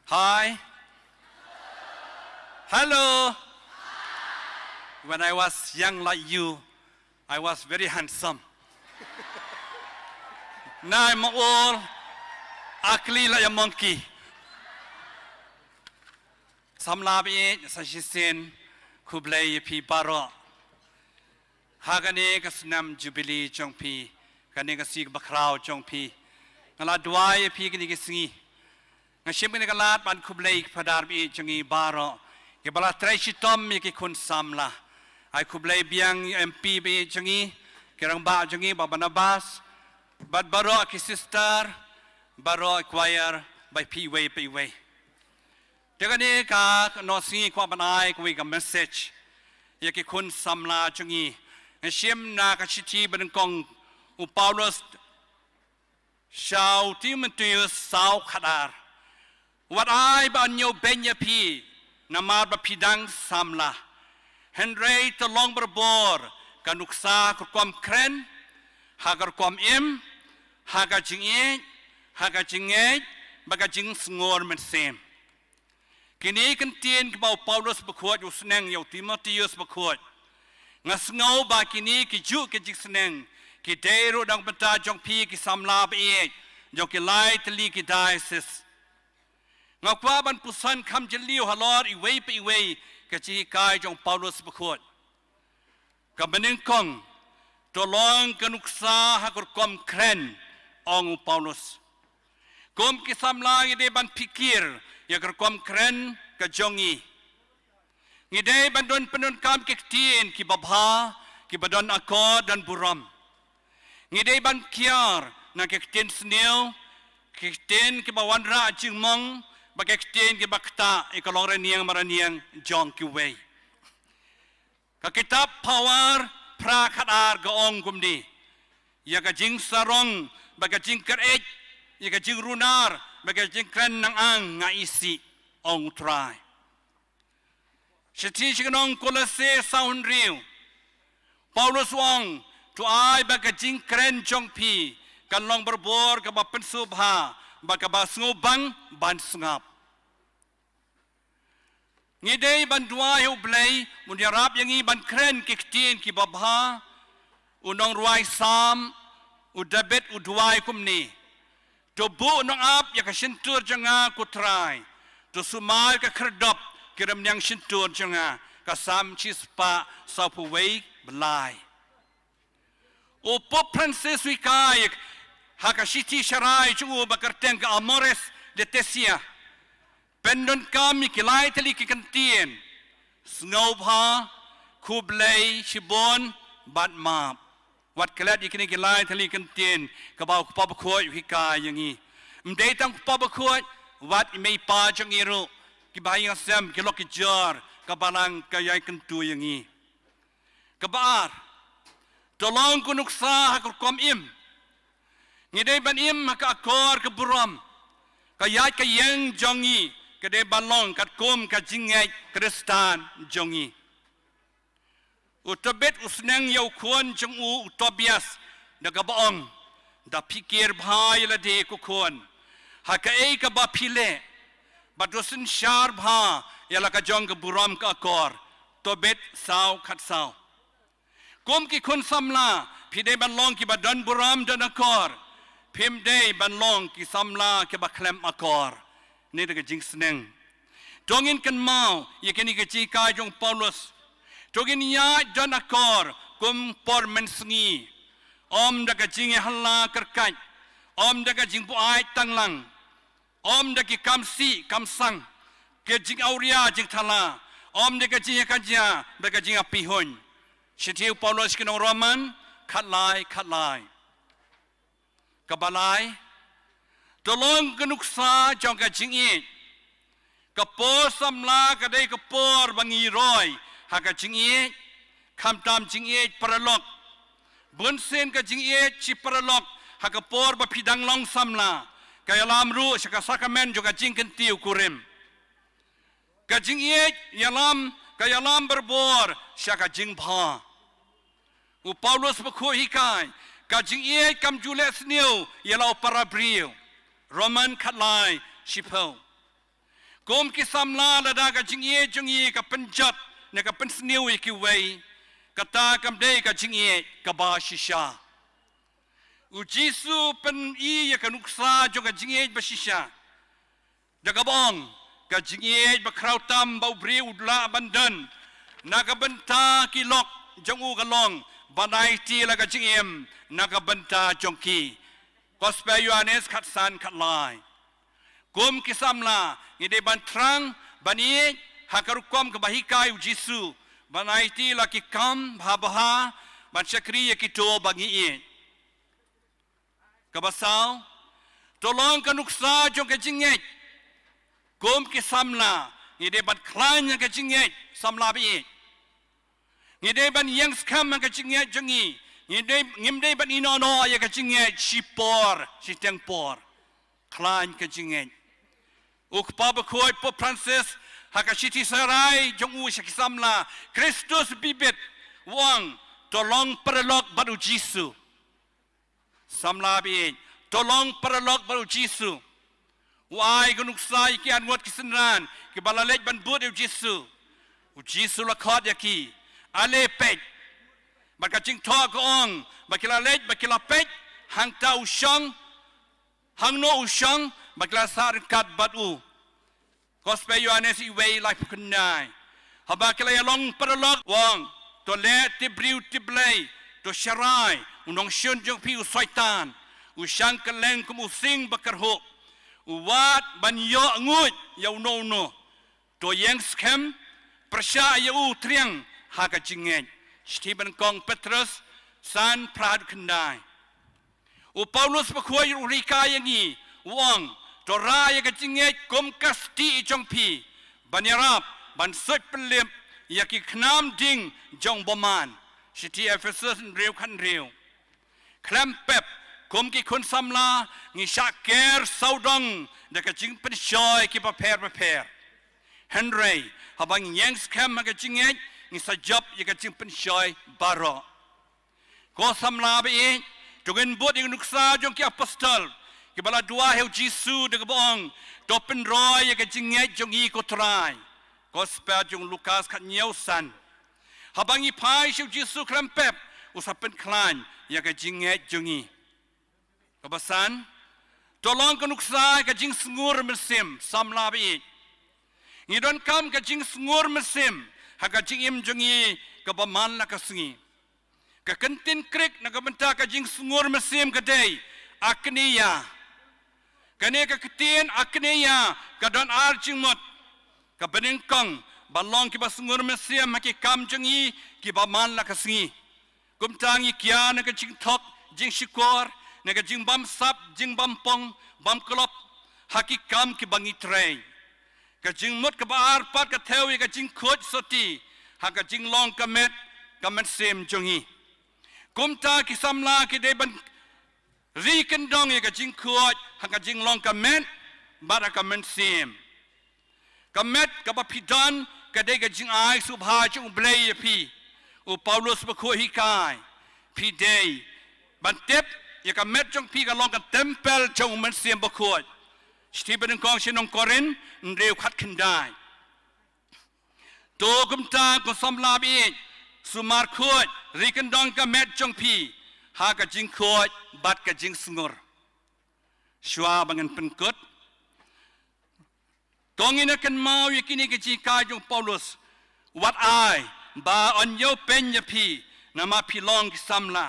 Hi. Hello. When I was young like you, I was very handsome. Now I'm old, ugly like a monkey. Samla ba ïeit, sa shisien khublei ïa phi baroh. Ha kane ka snem Jubilee jong phi, kane ka sngi bakhraw jong phi, nga la duwai ïa phi kine ki sngi. Nga shim kane ka lad ban khublei ki phadar ba ïeit jong ngi baroh, kiba la trei shitom ïa ki khun samla. Ai khublei biang ïa M P ba ïeit jong ngi, ki rangbah jong ngi, Bah Barnabas, bad baroh ki sister, baroh choir, bad phi iwei pa iwei. Te kane ka nosngi kwah ban ai kawei ka message ïa ki khun samla jong ngi. Nga shim na ka shithi ba nyngkong u Paulus sha u Timotheus saw khadar. Wat ai ba yn ñiewbeiñ ïa phi namar ba phi dang samla. Hynrei to long barabor ka nuksa ka rukom kren, ha ka rukom im, ha ka jingïeit, ha ka jingngeit, bad ka jingsngur mynsiem. Kine ki ktien kiba u Paulus bakhuid u sneng ïa u Timotheus bakhuid. Nga sngew ba kine ki juh ki jingsneng ki dei ruh na ka bynta jong phi ki samla ba ïeit jong ki lai tylli ki diocese. Nga kwah ban puson kham jylliew halor iwei pa iwei ka jinghikai jong u Paulus bakhuid. Kaba nyngkong, to long ka nuksa ha ka rukom kren, ong u Paulus. Kum ki samla ngi dei ban phikir ïa ka rukom kren ka jong ngi. Ngi dei ban don pyndonkam ki ktien kiba bha, kiba don akor, don burom. Ngi dei ban kiar na ki ktien sniew, ki ktien kiba wanrah jingmong, bad ki ktien kiba ktah ïa ka long raniang maraniang jong kiwei. Ka kitab Pawar phra khadar ka ong kumne: Ïa ka jingsarong bad ka jingkyreit, ïa ka jingrunar bad ka jingkren nang-ang nga isih, ong u Trai. Shithi sha ki nong Kolose saw hynriew, Paulus u ong, to ai ba ka jingkren jong phi kan long barabor kaba pynsngewbha bad kaba sngewbang ban sngap. Ngi dei ban duwai ha u Blei un ïarap ïa ngi ban kren ki ktien kiba bha. U nongrwai Salm u David u duwai kumne: To buh nongap ïa ka shyntur jong nga, ko Trai. To sumar ïa ka khyrdop ki rymniang shyntur jong nga. Ka Salm shispah sawphew wei bad lai. U Pope Francis u hikai ha ka shithi sharai jong u ba kyrteng ka Amoris Laetitia: Pyndonkam ïa ki lai tylli ki kyntien: sngewbha, khublei, shibun, bad map. Wat klet ïa kine ki lai tylli ki kyntien kaba u Kpa bakhuid u hikai ïa ngi. Ym dei tang u Kpa bakhuid, wat i mei i pa jong ngi ruh, ki bahaïing hasem, ki lok ki jor, ka Balang ka ïai kyntu ïa ngi. Kaba ar, to long ka nuksa ha ka rukom im. Ngi dei ban im ha ka akor ka burom. Ka ïaid ka ïeng jong ngi ka dei ban long katkum ka jingngeit Khristan jong ngi. U Tobit u sneng ïa u khun jong u, u Tobias, da kaba ong: Da phikir bha ïa lade ko khun ha kaei kaba phi leh, bad to synshar bha ïa la ka jong ka burom ka akor. Tobit saw khatsaw. Kum ki khun samla, phi dei ban long kiba don burom don akor. Phim dei ban long ki samla kiba khlem akor. Ne da ka jingsneng. To ngin kynmaw ïa kine ki jinghikai jong u Paulus. To ngin ïaid don akor kum por mynsngi. Ym da ka jingïahala kyrkait. Ym da ka jingbuaid tanglang. Ym da ki kam sih kam sang, ki jingawria jingthala. Ym da ka jingïakajia bad ka jingïapeihuiñ. Shithi u Paulus sha ki nong Roman khatlai khatlai. Kaba lai, to long ka nuksa jong ka jingïeit. Ka por samla ka dei ka por ba ngi roi ha ka jingïeit, khamtam jingïeit paralok. Bunsien ka jingïeit shi paralok ha ka por ba phi dang long samla, ka ïalam ruh sha ka sakramen jong ka jingkyntiew kurim. Ka jingïeit ïalam, ka ïalam barabor sha ka jingbha. U Paulus bakhuid u hikai, ka jingïeit kam ju leh sniew ïa la u parabriew. Roman khatlai shiphew. Kum ki samla, lada ka jingïeit jong ngi ka pynjot ne ka pynsniew ïa kiwei, kata kam dei ka jingïeit kaba shisha. U Jisu u pyni ïa ka nuksa jong ka jingïeit ba shisha da kaba ong, ka jingïeit bakhraw tam ba u briew u lah ban don na ka bynta ki lok jong u ka long ban aiti la ka jingim na ka bynta jong ki. Gospel Ïoannis khatsan khatlai. Kum ki samla, ngi dei ban thrang ban ïeit ha ka rukom kaba hikai u Jisu, ban aiti la ki kam babha, ban shakri ïa kito ba ngi ïeit. Kaba saw, to long ka nuksa jong ka jingngeit. Kum ki samla, ngi dei ban khlaiñ ïa ka jingngeit, samla baieit. Ngi dei ban ïeng skhem ïa ka jingngeit jong ngi. Ngi dei, ngim dei ban ïehnoh ïa ka jingngeit shipor, shiteng por. Khlaiñ ka jingngeit. U Kpa Bakhuid Pope Francis, ha ka shithi sharai jong u sha ki samla Christus Vivit, u ong, to long paralok bad u Jisu. Samla baieit, to long paralok bad u Jisu. U ai ka nuksa ïa ki arngut ki synran kiba la leit ban bud ïa u Jisu. U Jisu u la khot ïa ki, ale peit. Bad ka jingthoh ka ong ba ki la leit, ba ki la peit hangta u shong, hangno u shong, bad ki la sah ryngkat bad u. Gospel Ïoannis wei, laiphew khyndai. Haba ki la ïalong paralok, u ong, to leh tip briew tip Blei, to sharai, u nongshun jong phi u Soitan, u shang kylleng kum u sing bakyrhuh, u wad ban ïoh nguid ïa uno uno. To ïeng skhem, pyrshah ïa u, triang ha ka jingngeit. Shithi banyngkong Petros san, phra haduh khyndai. U Paulus Bakhuid ruh u hikai ïa ngi, u ong, to rah ïa ka jingngeit kum ka stieh jong phi, ban ïarap ban suid pynlip ïa ki khnam ding jong u bymman. Shithi Ephesus hynriew, khathynriew. Khlem pep, kum ki khun samla, ngi shah ker sawdong da ka jingpynshoi kiba pher bapher. Hynrei haba ngi ïeng skhem ha ka jingngeit, ngi sa jop ïa ka jingpynshoi baroh. Ko samla baieit, to ngin bud ïa ka nuksa jong ki apostol kiba la duwai ha u Jisu da kaba ong, to pynroi ïa ka jingngeit jong ngi ko Trai. Gospel jong u Lukas khathynñiew, san. Haba ngi phai sha u Jisu khlem pep, u sa pynkhlaiñ ïa ka jingngeit jong ngi. Kaba san, to long ka nuksa ka jingsngur mynsiem, samla baieit. Ngi donkam ka jingsngur mynsiem ha ka jingim jong ngi kaba man la ka sngi. Ka kyntien Greek na ka bynta ka jingsngur mynsiem ka dei akneia. Kane ka ktien akneia ka don ar jingmut. Kaba nyngkong, ban long kiba sngur mynsiem ha ki kam jong ngi kiba man la ka sngi. Kumta ngi kiar na ka jingthok jingshukor, na ka jingbamsap jingbamprong bamklop ha ki kam kiba ngi trei. Ka jingmut kaba ar pat ka thew ïa ka jingkhuid sotti ha ka jinglong ka met ka mynsiem jong ngi. Kumta ki samla ki dei ban ri kyndong ïa ka jingkhuid ha ka jinglong ka met bad ha ka mynsiem. Ka met kaba phi don ka dei ka jingai sngewbha jong U Blei ïa phi. U Paulus Bakhuid u hikai, phi dei ban tip ïa ka met jong phi ka long ka templ jong U Mynsiem Bakhuid. Shithi banyngkong sha ki nong Korinth hynriew, khatkhyndai. To kumta ko samla baieit, sumar khuid, ri kyndong ka met jong phi ha ka jingkhuid bad ka jingsngur. Shuwa ba ngan pynkut, to ngin ïa kynmaw ïa kine ki jinghikai jong u Paulus. Wat ai ba yn ïoh pynïap ïa phi namar phi long ki samla.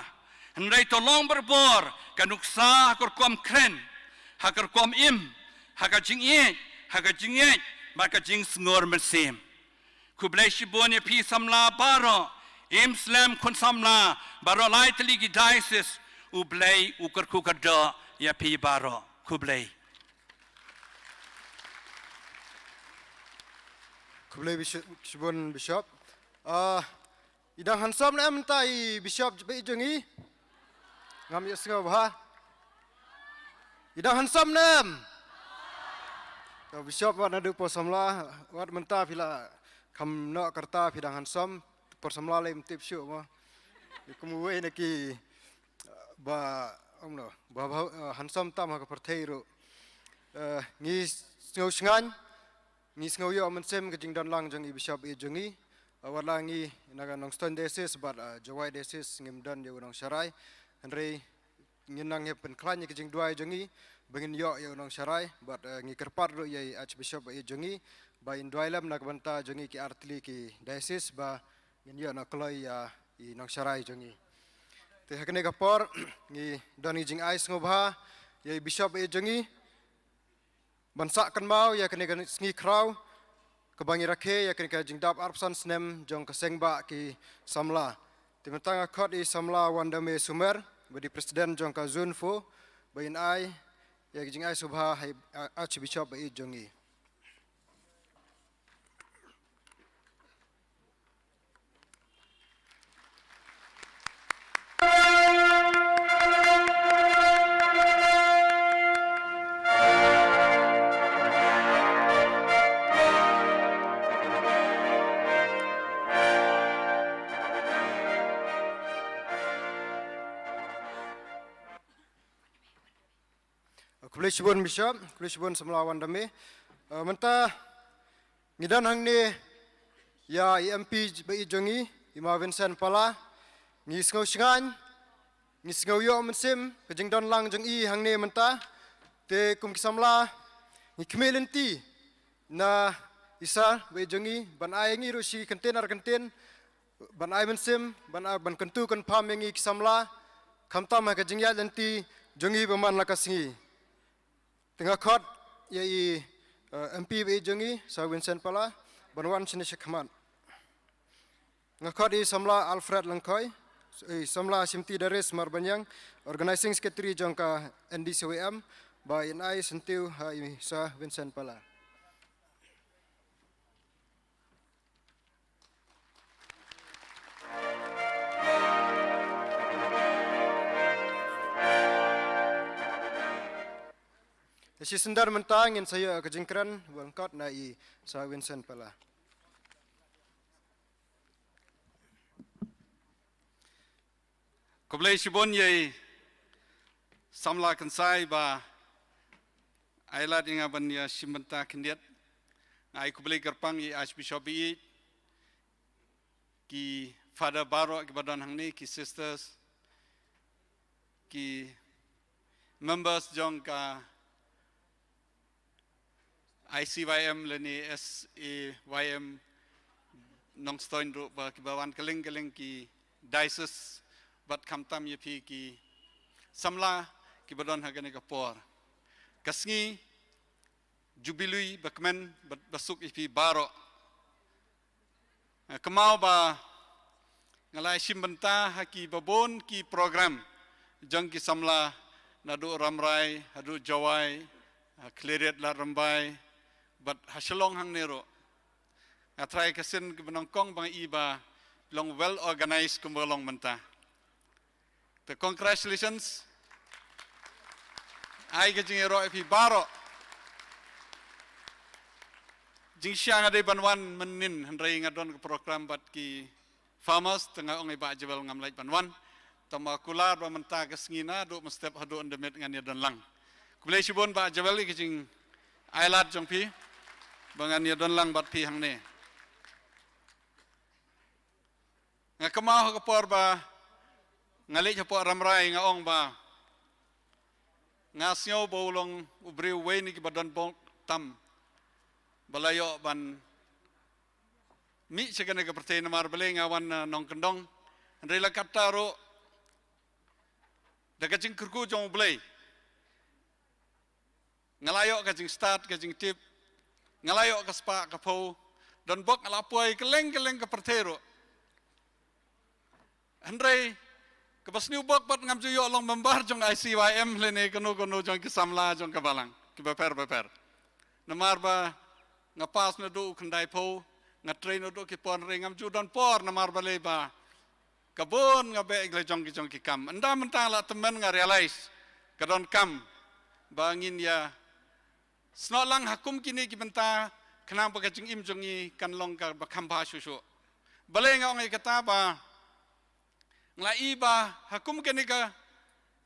Hynrei to long barabor ka nuksa ha ka rukom kren, ha ka rukom im, ha ka jingïeit, ha ka jingngeit bad ka jingsngur mynsiem. Khublei shibun ïa phi samla baroh, im slem khun samla baroh lai tylli ki diocese. U Blei u kyrkhu kyrdoh ïa phi baroh. Khublei. Khublei Bishop, shibun Bishop. Ah, i dang handsome ne em mynta i Bishop baieit jong ngi? Ngam ïohsngew bha. I dang handsome ne em? Ka Bishop wat naduh por samla, wat mynta phi la kham noh ka rta phi dang handsome, por samla lei ym tip shuh mo. Kum uwei na ki ba, um, no, ba, ba, uh, handsome tam ha ka pyrthei ruh. Uh, ngi sngew shngaiñ, ngi sngew ïoh mynsiem ka jingdon lang jong i Bishop baieit jong ngi. Uh, wat la ngi na ka Nongstoiñ Diocese bad, uh, Jowai Diocese ngim don ïa u nongsharai. Hynrei ngin nang ïa pynkhlaiñ ïa ka jingduwai jong ngi ba ngin ïoh ïa u nongsharai bad, uh, ngi kyrpad ruh ïa i Archbishop baieit jong ngi ba in duwai lem na ka bynta jong ngi ki artylli ki diocese ba ngin ïoh na kloi ïa i nongsharai jong ngi. Te ha kane ka por ngi don ngi jingai sngewbha ïa i Bishop baieit jong ngi ban sah kynmaw ïa kane ka sngi khraw kaba ngi rakhe ïa kane ka jingdap arphew san snem jong ka seng bah ki samla. Te mynta nga khot i samla Wandame Sumer ba dei president jong ka Zone four ba in ai ïa ka jingai sngewbha ha i Archbishop baieit jong ngi. Khublei shibun Bishop, khublei shibun samla Wandame. Eh, mynta ngi don hangne ïa i M P ba ïeit jong ngi, i Ma Vincent Pala. Ngi sngew shngaiñ, ngi sngew ïoh mynsiem ka jingdon lang jong i hangne mynta. Te kum ki samla ngi khmih lynti na i Sir ba ïeit jong ngi ban ai ngi ruh shi kyntien ar kyntien, ban ai mynsiem, ban ai, ban kyntu kynpham ïa ngi ki samla, khamtam ha ka jingïaid lynti jong ngi ba man la ka sngi. Te nga khot ïa i, eh, M P ba ïeit jong ngi, Sir Vincent Pala, ban wan shane shakhmat. Nga khot ïa i samla Alfred Lyngkhoi, i samla Shimti Darius Marbaniang, Organizing Secretary jong ka N D C Y M, ba in ai syntiew ha i Sir Vincent Pala. Shi sdang mynta ngin sa ïoh ka jingkren, ba lyngkot na i Sir Vincent Pala. Khublei shibun ïa i samla kynsai ba ai lad ïa nga ban ïa shim bynta khyndiat. Nga ai khublei kyrpang ïa i Archbishop ba ïeit, ki Father baroh kiba don hangne, ki sisters, ki members jong ka I C Y M lane S A Y M Nongstoiñ ruh, ba kiba wan kylleng kylleng ki diocese, bad khamtam ïa phi ki samla kiba don ha kane ka por. Ka sngi Jubilee ba kmen bad ba suk ïa phi baroh. Nga kynmaw ba nga la shim bynta ha kiba bun ki program jong ki samla, naduh Rambrai haduh Jowai, ha Khliehriat Lad Rymbai, bad ha Shillong hangne ruh. Nga tharai ka sien kaba nyngkong ba nga i ba long well organized kumba long mynta. Te congratulations. Ai ka jingïaroh ïa phi baroh. Jingshisha nga dei ban wan mynnin, hynrei nga don ka program bad ki farmers, te nga ong ïa i Bah Jewel ngam lah ban wan. Te ma kular ba mynta ka sngi naduh mynstep haduh ynda miet ngan ïa don lang. Khublei shibun Bah Jewel ïa ka jingai lad jong phi ba ngan ïa don lang bad phi hangne. Nga kynmaw ha ka por ba nga leit hapoh Rambrai, nga ong ba nga sngew ba u long u briew uwei na kiba don bok tam ba la ïoh ban mih sha kane ka pyrthei, namar balei nga wan na nongkyndong. Hynrei la katta ruh, da ka jingkyrkhu jong U Blei, nga la ïoh ka jingstad, ka jingtip, nga la ïoh ka spah ka phew. Don bok nga la poi kylleng kylleng ka pyrthei ruh. Hynrei kaba sniew bok pat, ngam ju ïoh long member jong I C Y M lane kano kano jong ki samla jong ka balang kiba pher ba pher. Namar ba nga pass naduh u khyndai phew, nga train naduh ki por, hynrei ngam ju don por namar balei ba ka bun nga beh la jong ki jong ki kam. Ynda mynta la tymmen nga realize ka donkam ba ngin ïa snoh lang ha kum kine ki bynta, khnang ba ka jingim jong ngi kan long kaba kham bha shuh shuh. Balei nga ong ïa kata? Ba nga la i ba ha kum kane ka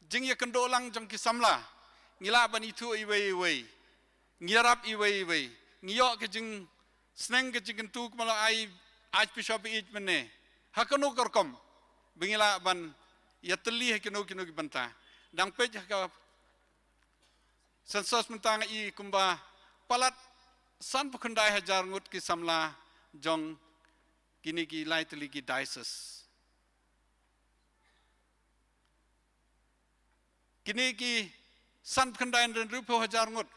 jingïakynduh lang jong ki samla, ngi lah ban ithuh iwei iwei, ngi ïarap iwei iwei, ngi ïoh ka jingsneng, ka jingkyntu kumba la ai Archbishop ba ïeit mynne, ha kano ka rukom ba ngi lah ban ïatylli ha kino kino ki bynta. Dang peit ha ka census mynta nga i kumba palat sanphew khyndai hajar ngut ki samla jong kine ki lai tylli ki diocese. Kine ki sanphew khyndai hynriewphew hajar ngut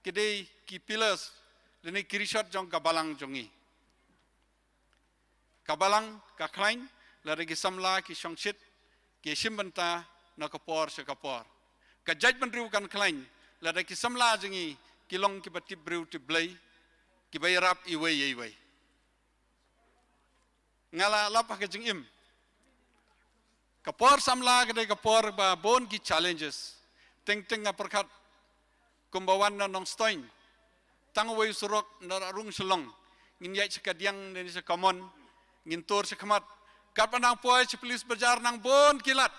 ki dei ki pillars lane ki rishot jong ka balang jong ngi. Ka balang ka khlaiñ lada ki samla ki shongshit, ki shim bynta na ka por sha ka por. Ka jaitbynriew kan khlaiñ lada ki samla jong ngi ki long kiba tip briew tip Blei, kiba ïarap iwei ïa iwei. Nga la lap ha ka jingim, ka por samla ka dei ka por ba bun ki challenges. Teng teng nga pyrkhat kumba wan na Nongstoiñ, tang uwei u surok na Rung Shillong, ngin ïaid sha kadiang ne sha kamon, ngin tur sha khmat. Katba nang poi sha Police Bazar nang bun ki lad.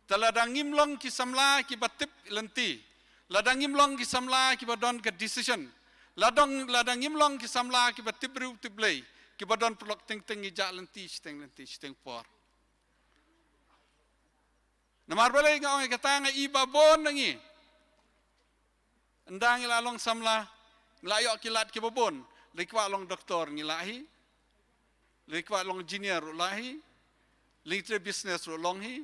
Te lada ngim long ki samla kiba tip lynti, Lada ngim long ki samla kiba don ka decision, lada, lada ngim long ki samla kiba tip briew tip Blei, kiba don paralok teng teng, ngi jah lynti shiteng lynti shiteng por. Namar balei nga ong ïa kata? Nga i ba bun na ngi, ynda ngi la long samla, ngi la ïoh ki lad kiba bun. Lei kwah long doktor, ngi lah hi. Lei kwah long engineer ruh lah hi. Lei trei business ruh long hi.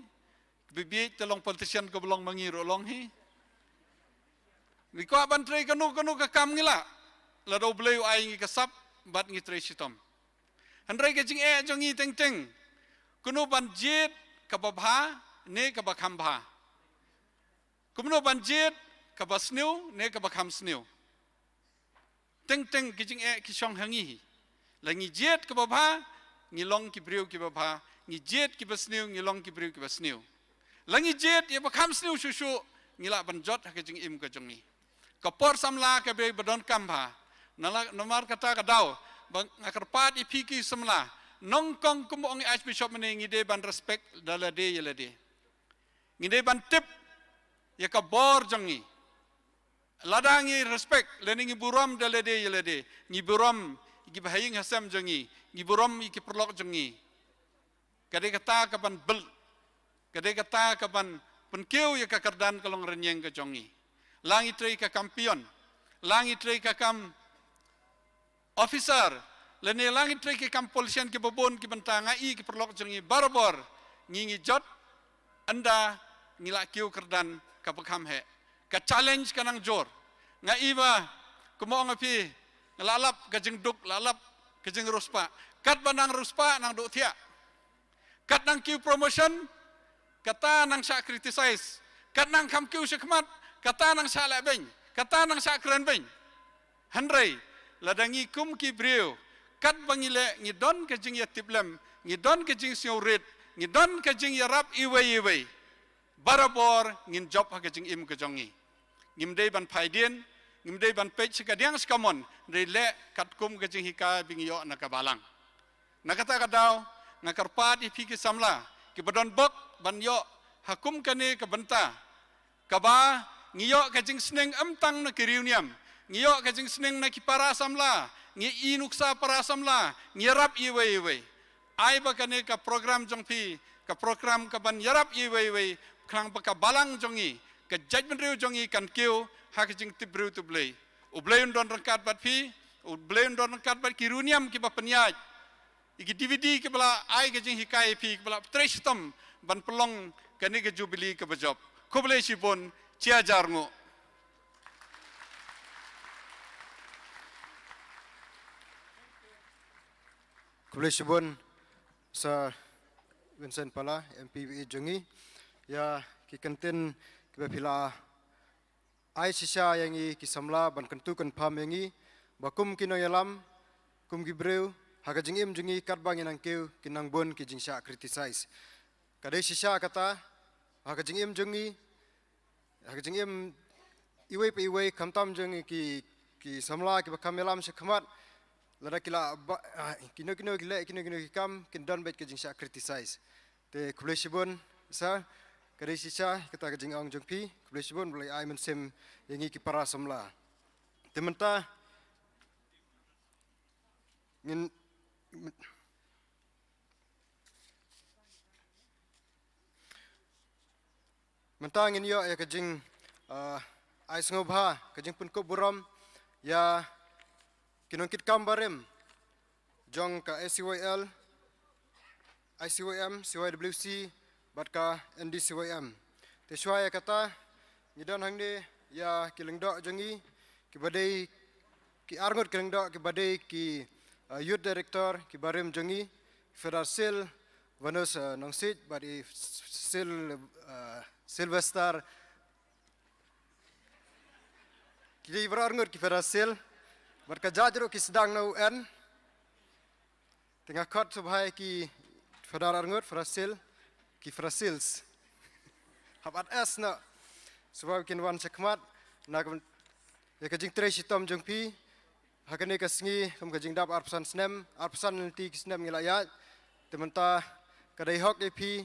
Bibieit te long politician kaba long ma ngi ruh long hi. Lei kwah ban trei kano kano ka kam, ngi lah. Lada U Blei u ai ngi ka sap bad ngi trei shitom. Hynrei ka jingeh jong ngi teng teng, kano ban jied, kaba bha ne kaba kham bha? Kumno ban jied, kaba sniew ne kaba kham sniew? Teng teng ki jingeh ki shong ha ngi hi. La ngi jied kaba bha, ngi long ki briew kiba bha. Ngi jied kiba sniew, ngi long ki briew kiba sniew. La ngi jied ïa ba kham sniew shuh shuh, ngi lah ban jot ha ka jingim ka jong ngi. Ka por samla ka dei ba donkam bha. Nala-, namar kata ka daw ba nga kyrpad ïa phi ki samla, nyngkong kum ong Archbishop mynne, ngi dei ban respect da lade ïa lade. Ngi dei ban tip ïa ka bor jong ngi. Lada ngi respect lane ngi burom da lade ïa lade, ngi burom ïa ki bahaïing hasem jong ngi, ngi burom ïa ki paralok jong ngi, ka dei kata ka ban build, ka dei kata ka ban pynkiew ïa ka kyrdan ka long rynïeng ka jong ngi. La ngi trei ka kam peon, la ngi trei ka kam officer, lane la ngi trei ki kam politician kiba bun ki bynta, nga i ki paralok jong ngi barabor ngi, ngi jot ynda ngi la kiew kyrdan kaba kham heh. Ka challenge ka nang jur. Nga i ba, kumba ong ïa phi, nga la lap ka jingduk, la lap ka jingriewspah. Katba nang riewspah nang duh thiah. Kat nang kiew promotion, kata nang shah criticize. Kat nang kham kiew shakhmat, kata nang shah lehbeiñ, kata nang shah krenbeiñ. Hynrei lada ngi kum ki briew, katba ngi leh, ngi don ka jingïatiplem, ngi don ka jingsngewrit, ngi don ka jingïarap iwei iwei, barabor ngin jop ha ka jingim ka jong ngi. Ngim dei ban phaidien, ngim dei ban peit sha kadiang sha kamon, hynrei leh katkum ka jinghikai ba ngi ïoh na ka balang. Na kata ka daw, nga kyrpad ïa phi ki samla kiba don bok ban ïoh ha kum kane ka bynta, kaba ngi ïoh ka jingsneng ym tang na ki riewniam, ngi ïoh ka jingsneng na ki para samla, ngi i nuksa para samla, ngi ïarap iwei iwei. Ai ba kane ka program jong phi, ka program ka ban ïarap iwei iwei, khnang ba ka balang jong ngi, ka jaitbynriew jong ngi kan kiew ha ka jingtip briew tip Blei. U Blei un don ryngkat bad phi, U Blei un don ryngkat bad ki riewniam kiba pynïaid ïa ki D V D kiba la ai ka jinghikai ïa phi, kiba la trei shitom ban pynlong kane ka jubili kaba jop. Khublei shibun, shi hajar nguh. Khublei shibun Sir Vincent Pala, M P ba ïeit jong ngi, ïa ki kyntien kiba phi la ai shisha ïa ngi ki samla ban kyntu kynpham ïa ngi ba kum ki nongïalam, kum ki briew, ha ka jingim jong ngi katba ngi nang kiew ki nang bun ki jingshah criticize. Ka dei shisha kata, ha ka jingim jong ngi, ha ka jingim iwei pa iwei, khamtam jong ngi ki, ki samla kiba kham ïalam shakhmat, lada ki la ba, ah, kino kino ki leh kino kino ki kam, kin don beit ka jingshah criticize. Te khublei shibun Sir, ka dei shisha kata ka jingong jong phi, khublei shibun, ba la ai mynsiem ïa ngi ki para samla. Te mynta ngin, mynta ngin ïoh ïa ka jing, ah, ai sngewbha, ka jingpynkup burom ïa ki nongkitkam barim jong ka A C Y L, I C Y M, C Y W C bad ka N D C Y M. Te shuwa ïa kata, ngi don hangne ïa ki lyngdoh jong ngi kiba dei, ki arngut ki lyngdoh kiba dei ki, uh, Youth Director ki barim jong ngi, Fedar Sil Vanus, uh, Nongsiej bad i Sil, uh, Sylvester, ki dei baroh arngut ki Fedar Sil, bad ka judge ruh ki sdang na U N. Te nga khot sngewbha ïa ki Fedar arngut, Fedar Sil, ki Fedar Sils. Hap add S noh. Sngewbha kin wan shakhmat na ka, ïa ka jingtrei shitom jong phi ha kane ka sngi, kum ka jingdap arphew san snem, arphew san lynti ki snem ngi la ïaid. Te mynta ka dei hok ïa phi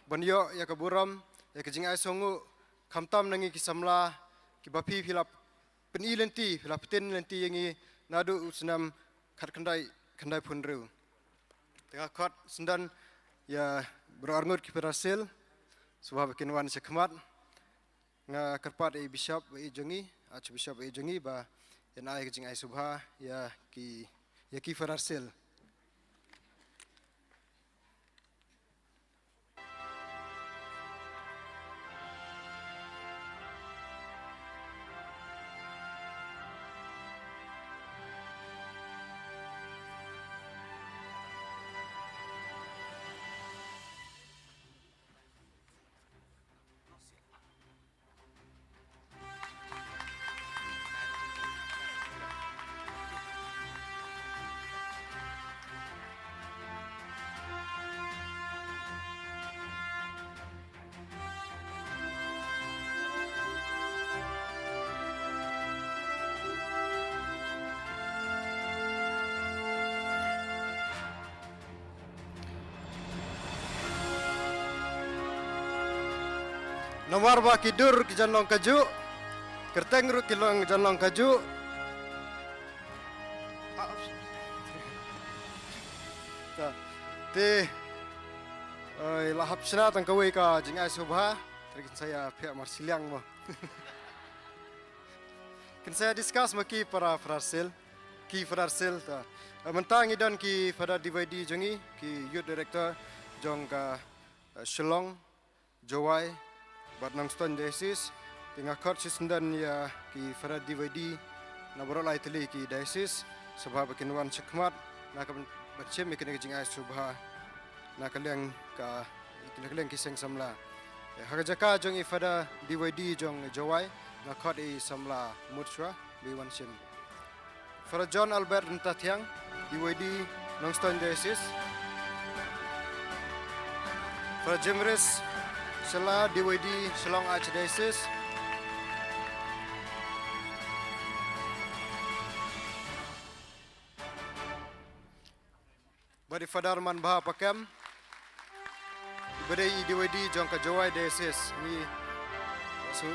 ban ïoh ïa ka burom, ïa ka jingai sngewnguh, khamtam na ngi ki samla, kiba phi phi la pyni lynti, phi la pyntip lynti ïa ngi naduh u snem khatkhyndai, khyndaiphew hynriew. Te nga khot sngewbha ïa baroh arngut ki Father Seal, sngewbha ba kin wan sha khmat. Nga kyrpad ïa i Bishop ba ïeit jong ngi, Archbishop ba ïeit jong ngi ba yn ai ka jingai sngewbha ïa ki, ïa ki Father Seal. Namar ba ki dur ki jan long kajuh, kyrteng ruh ki long jan long kajuh. Te, eh, la hap shna tang kawei ka jingai sngewbha, te kin sa ïa phet mar shiliang mo. Kin sa ïa discuss mo ki para Father Seal, ki Father Seal ta. Eh, mynta ngi don ki Father D Y D jong ngi, ki Youth Director jong ka, eh, Shillong, Jowai bad Nongstoiñ Diocese. Te nga khot sngewbha ïa ki Father D Y D na baroh lai tylli ki diocese, sngewbha ba kin wan sha khmat na ka ban, ban shim ïa kane ka jingai sngewbha na ka liang ka, na ka liang ki seng samla. Eh, ha ka jaka jong i Father D Y D jong Jowai, nga khot i samla Mutshwa ba i wan shim. Father John Albert Ryntathiang, D Y D, Nongstoiñ Diocese. Father Jimris Shylla, D Y D, Shillong Archdiocese. Bad i Father Manbha Pakem, i ba dei i D Y D jong ka Jowai Diocese. Ngi, so,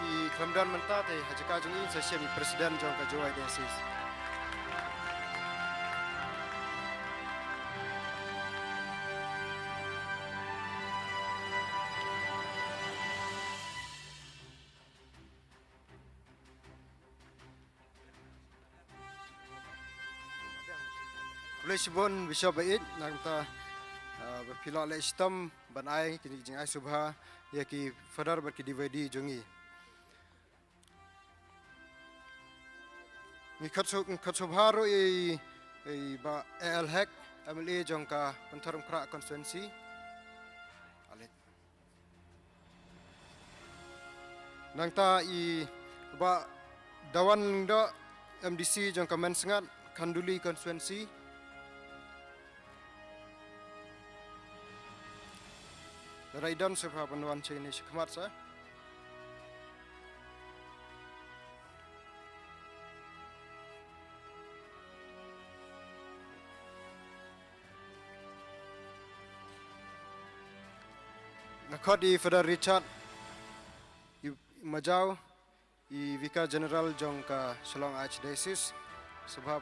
i khlem don mynta te ha jaka jong i sa shim i President jong ka Jowai Diocese. Khublei shibun Bishop ba ïeit, na ka bynta, ah, ba phi la leh shitom ban ai kine ki jingai sngewbha ïa ki Father bad ki D Y D jong ngi. Ngi khot sngewbha, ngi khot sngewbha ruh ïa i, i Bah A L Hek, M L A jong ka Pynthorumkhrah constituency. Nangta i Bah Dawan Lyngdoh, M D C jong ka Mynsngat, Khanduli constituency. Lada i don sngewbha ban wan shane sha khmat seh. Nga khot i Father Richard, i Majaw, i Vicar General jong ka Shillong Archdiocese, sngewbha.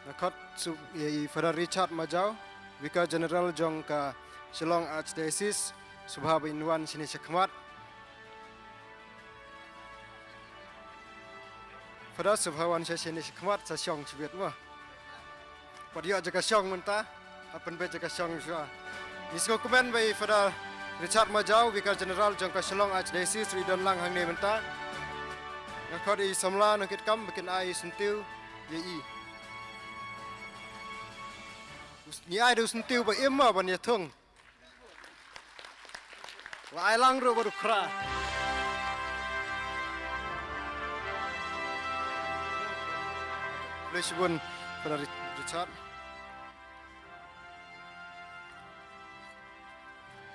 Nga khot sngewbha ïa i Father Richard Majaw, Vicar General jong ka Shillong Archdiocese, sngewbha ba in wan shane sha khmat. Father, sngewbha wan sha shane sha khmat, sa shong shibit mo. Pat ïoh jaka shong mynta, ha pynbeit jaka shong shuwa. Ngi sngewkmen ba i Father Richard Majaw, Vicar General jong ka Shillong Archdiocese, ruh i don lang hangne mynta. Nga khot ïa i samla nongkitkam ba kin ai syntiew ïa i. Ngi ai da u syntiew ba im mo ban ïathung. La ai lang ruh bad u Khra. Khublei shibun Father Ri-, Richard.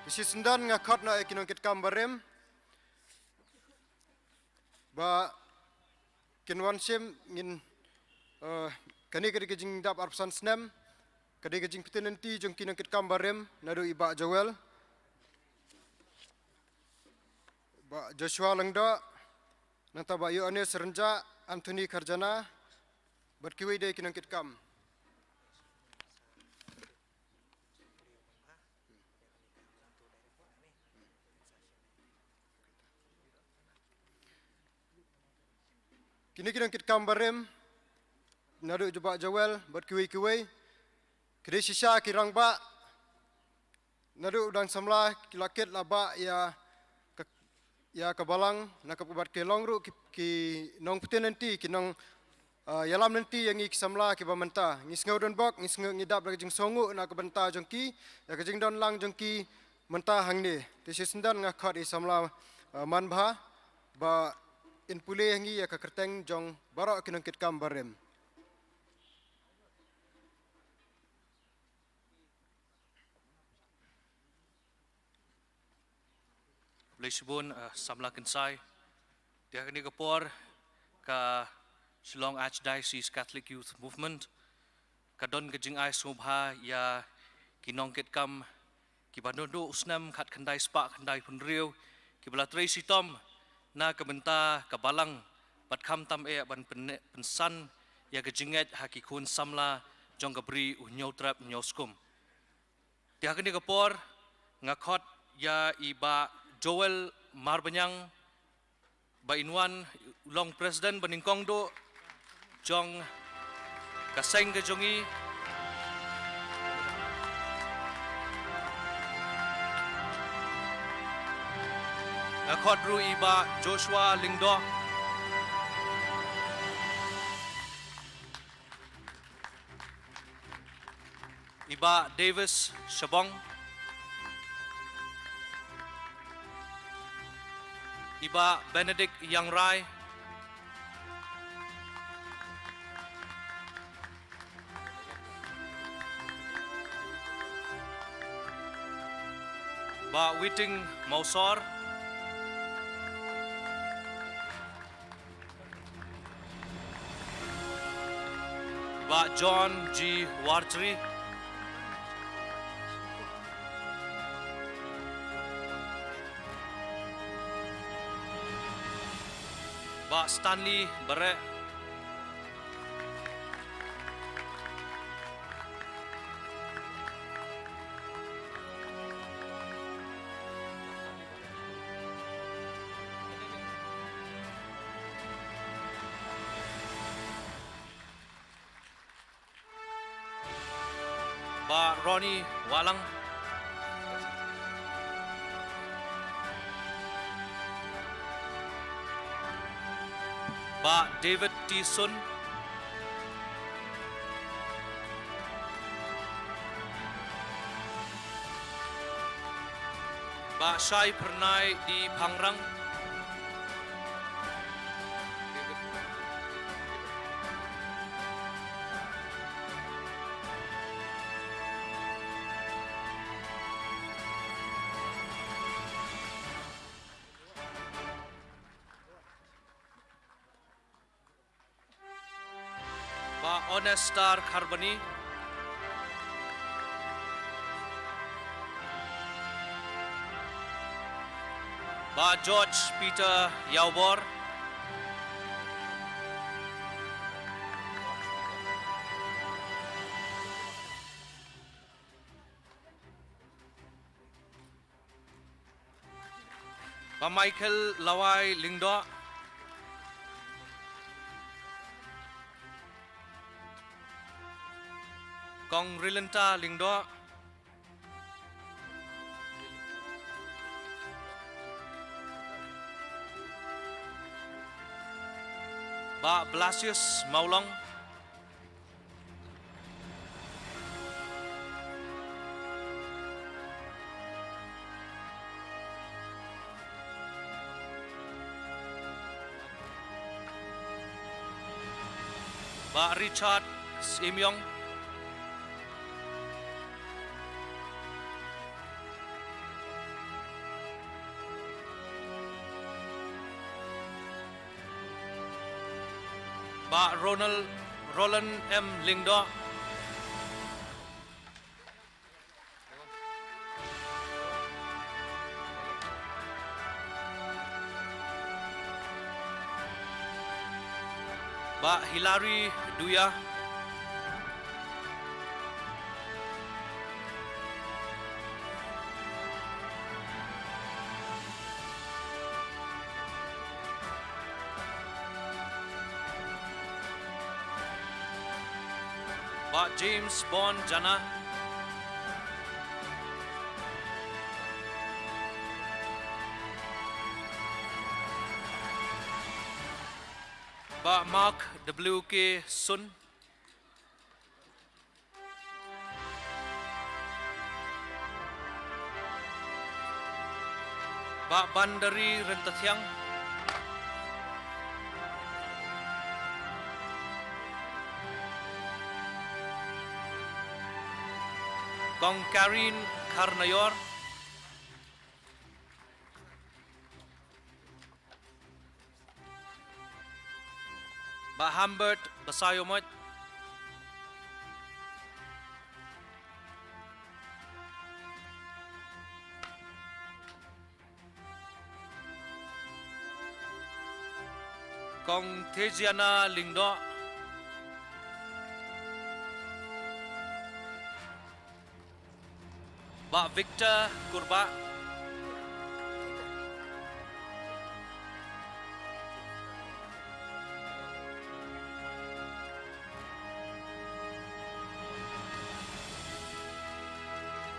Te shisien don nga khot noh ïa ki nongkitkam barim ba kin wan shim, ngin, eh, kane ka dei ka jingdap arphew san snem, ka dei ka jingpyntip lynti jong ki nongkitkam barim, naduh i Bah Joel, Bah Joshua Lyngdoh, Nangta Bah Ïoannis Rynjah, Anthony Kharjana, bad kiwei de ki nongkitkam. Kine ki nongkitkam barim, naduh jong Bah Joel, bad kiwei kiwei. Ki dei shisha ki rangbah, naduh u dang samla ki la kit la bah ïa ka, ïa ka balang, na ka bad ki long ruh ki, ki nongpynlong lynti, ki nong, ah, ïalam lynti ïa ngi ki samla kiba mynta. Ngi sngew donbok, ngi sngew ngi dap da ka jingsngewnguh na ka bynta jong ki, ïa ka jingdon lang jong ki mynta hangne. Te shisyndon nga khot ïa i samla, ah, Manbha, ba in pule ïa ngi ïa ka kyrteng jong baroh ki nongkitkam barim. Khublei shibun, eh, samla kynsai. Te ha kane ka por ka Shillong Archdiocese Catholic Youth Movement ka don ka jingai sngewbha ïa ki nongkitkam kiba naduh u snem khatkhyndai spah khyndaiphew hynriew kiba la trei shitom na ka bynta ka balang bad khamtam eh ban pyn-, pynsan ïa ka jingngeit ha ki khun samla jong ka Bri U Hynñiewtrep Hynñiewskum. Te ha kane ka por nga khot ïa i Bah Joel Marbaniang ba in wan long president banyngkong duh jong ka seng ka jong i. Nga khot ruh i Bah Joshua Lyngdoh. I Bah Davis Shabong. I Bah Benedict Ïangrai. Bah Witing Mawsor. Bah John G Warjri. Bah Stanley Bareh. Bah Ronnie Walang. Bah David T Sun. Bah Shai Phyrnai D Phangrang. Bah Onestar Kharbani. Bah George Peter Ïawbor. Bah Michael Lawai Lyngdoh. Kong Rilinta Lyngdoh. Bah Blasius Mawlong. Bah Richard Syiem Ïong. Bah Ronald, Roland M Lyngdoh. Bah Hilary Duya. Bah James Bond Jana. Bah Mark W K Sun. Bah Bandari Ryntathiang. Kong Karin Kharnayor. Bah Hambert Basaiawmoit. Kong Thejiana Lyngdoh. Bah Victor Kurbah.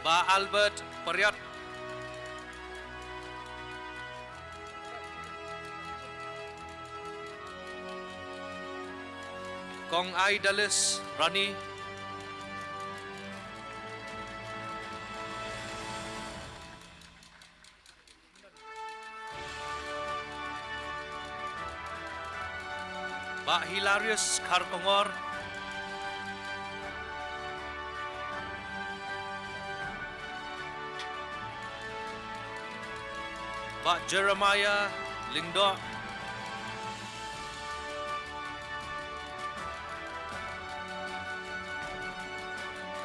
Bah Albert Pariat. Kong Aidalis Rani. Bah Hilarius Kharkongor. Bah Jeremiah Lyngdoh.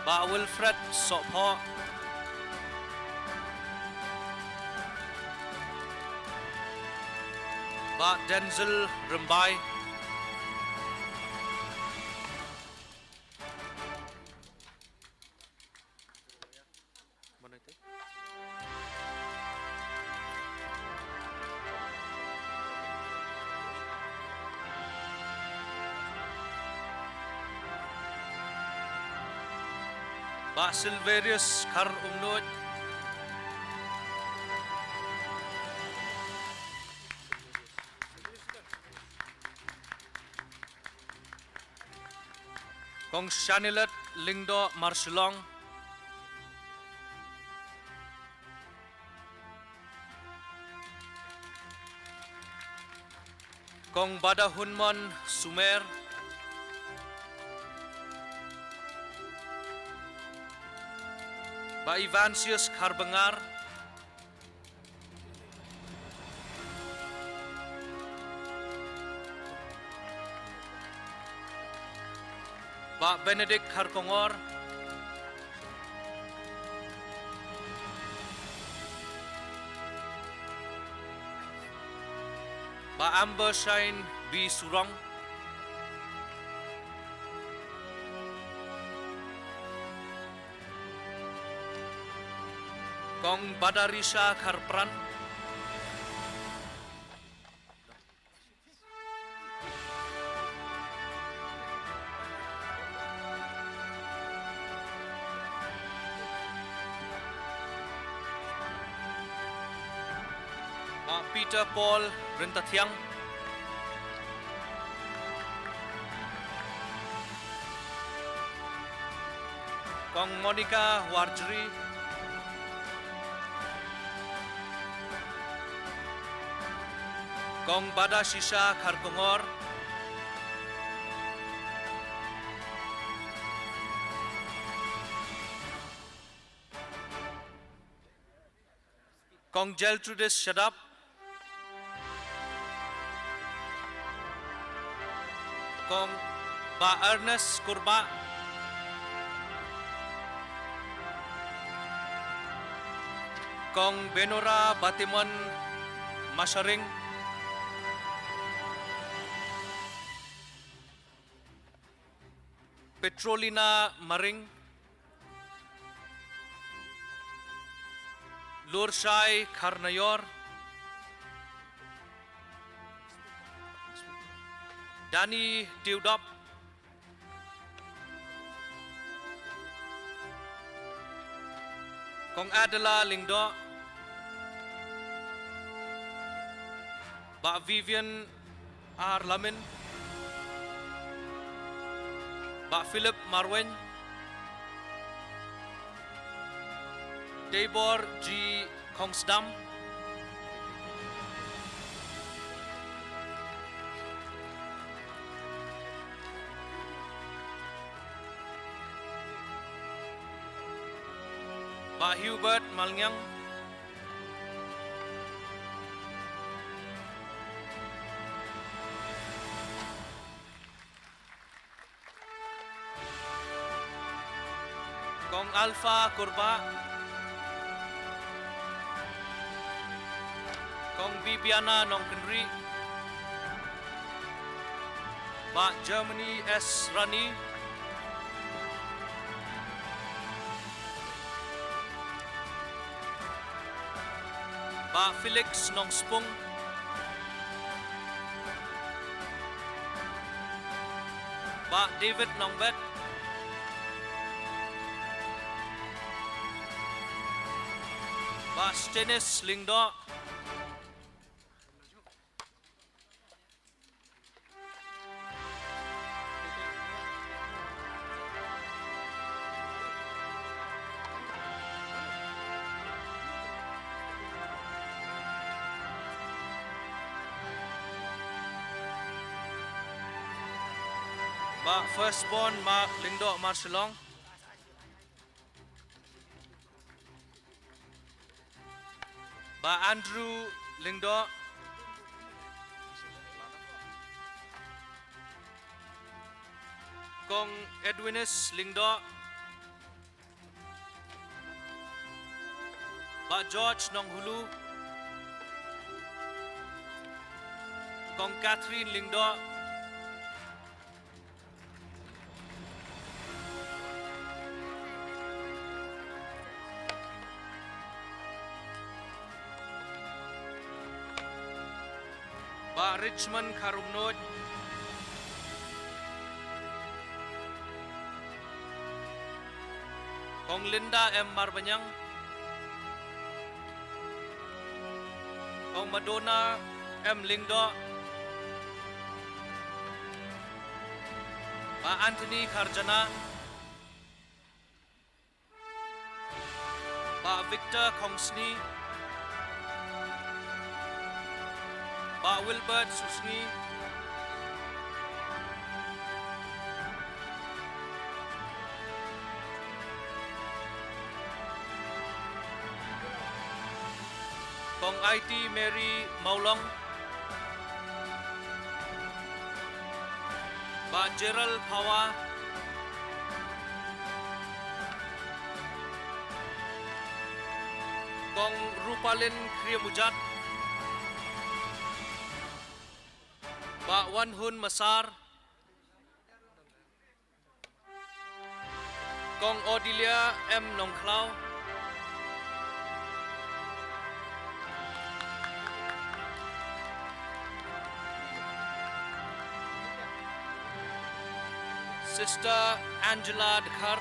Bah Wilfred Sohphoh. Bah Denzel Rymbai. Bah Silverius Kharumnuid. Kong Shanilet Lyngdoh Marshillong. Kong Badahunmon Sumer. Bah Ivansius Kharbangar. Bah Benedict Kharkongor. Bah Amber Shine B Surong. Kong Badarisha Kharpran. Bah Peter Paul Ryntathiang. Kong Monica Warjri. Kong Badashisha Kharkongor. Kong Geltrudis Shadap. Kong Bah Ernest Kurbah. Kong Benora Batimon Masharing. Petrolina Maring, Lurshai Kharnaior, Dani Tiudop, Kong Adela Lyngdoh, Bah Vivian R Lamin, Bah Philip Marwein, Teibor G Khongsdam, Bah Hubert Malngiang, Kong Alpha Kurbah, Kong Bibiana Nongkynrih, Bah Germany S Rani, Bah Felix Nongspung, Bah David Nongbet, Bah Stenis Lyngdoh, Bah Firstborn Mark Lyngdoh Marshillong, Bah Andrew Lyngdoh, Kong Edwinus Lyngdoh, Bah George Nonghulu, Kong Catherine Lyngdoh, Bah Richmond Kharumnuid, Kong Linda M Marbaniang, Kong Madonna M Lyngdoh, Bah Anthony Kharjana, Bah Victor Khongsni, Bah Wilbert Susni, Kong Aiti Mary Mawlong, Bah Gerald Phawa, Kong Rupalin Kriamujat, Bah Wanhun Masar, Kong Odilia M Nongkhlaw, Sister Angela Dkhar,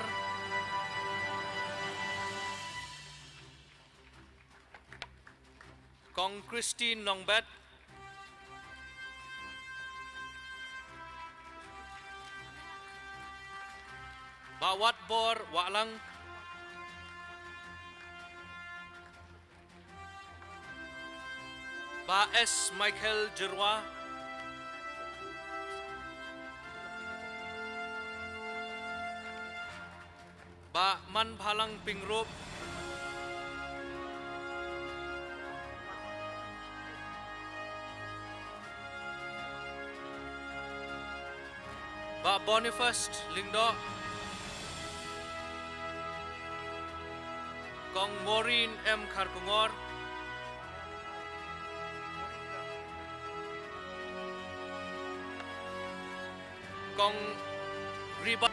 Kong Christine Nongbet, Bah Watbor Wahlang, Bah S Michael Jyrwa, Bah Manbhalang Pyngrope, Bah Boniface Lyngdoh, Kong Maureen M Kharkongor, Kong Riba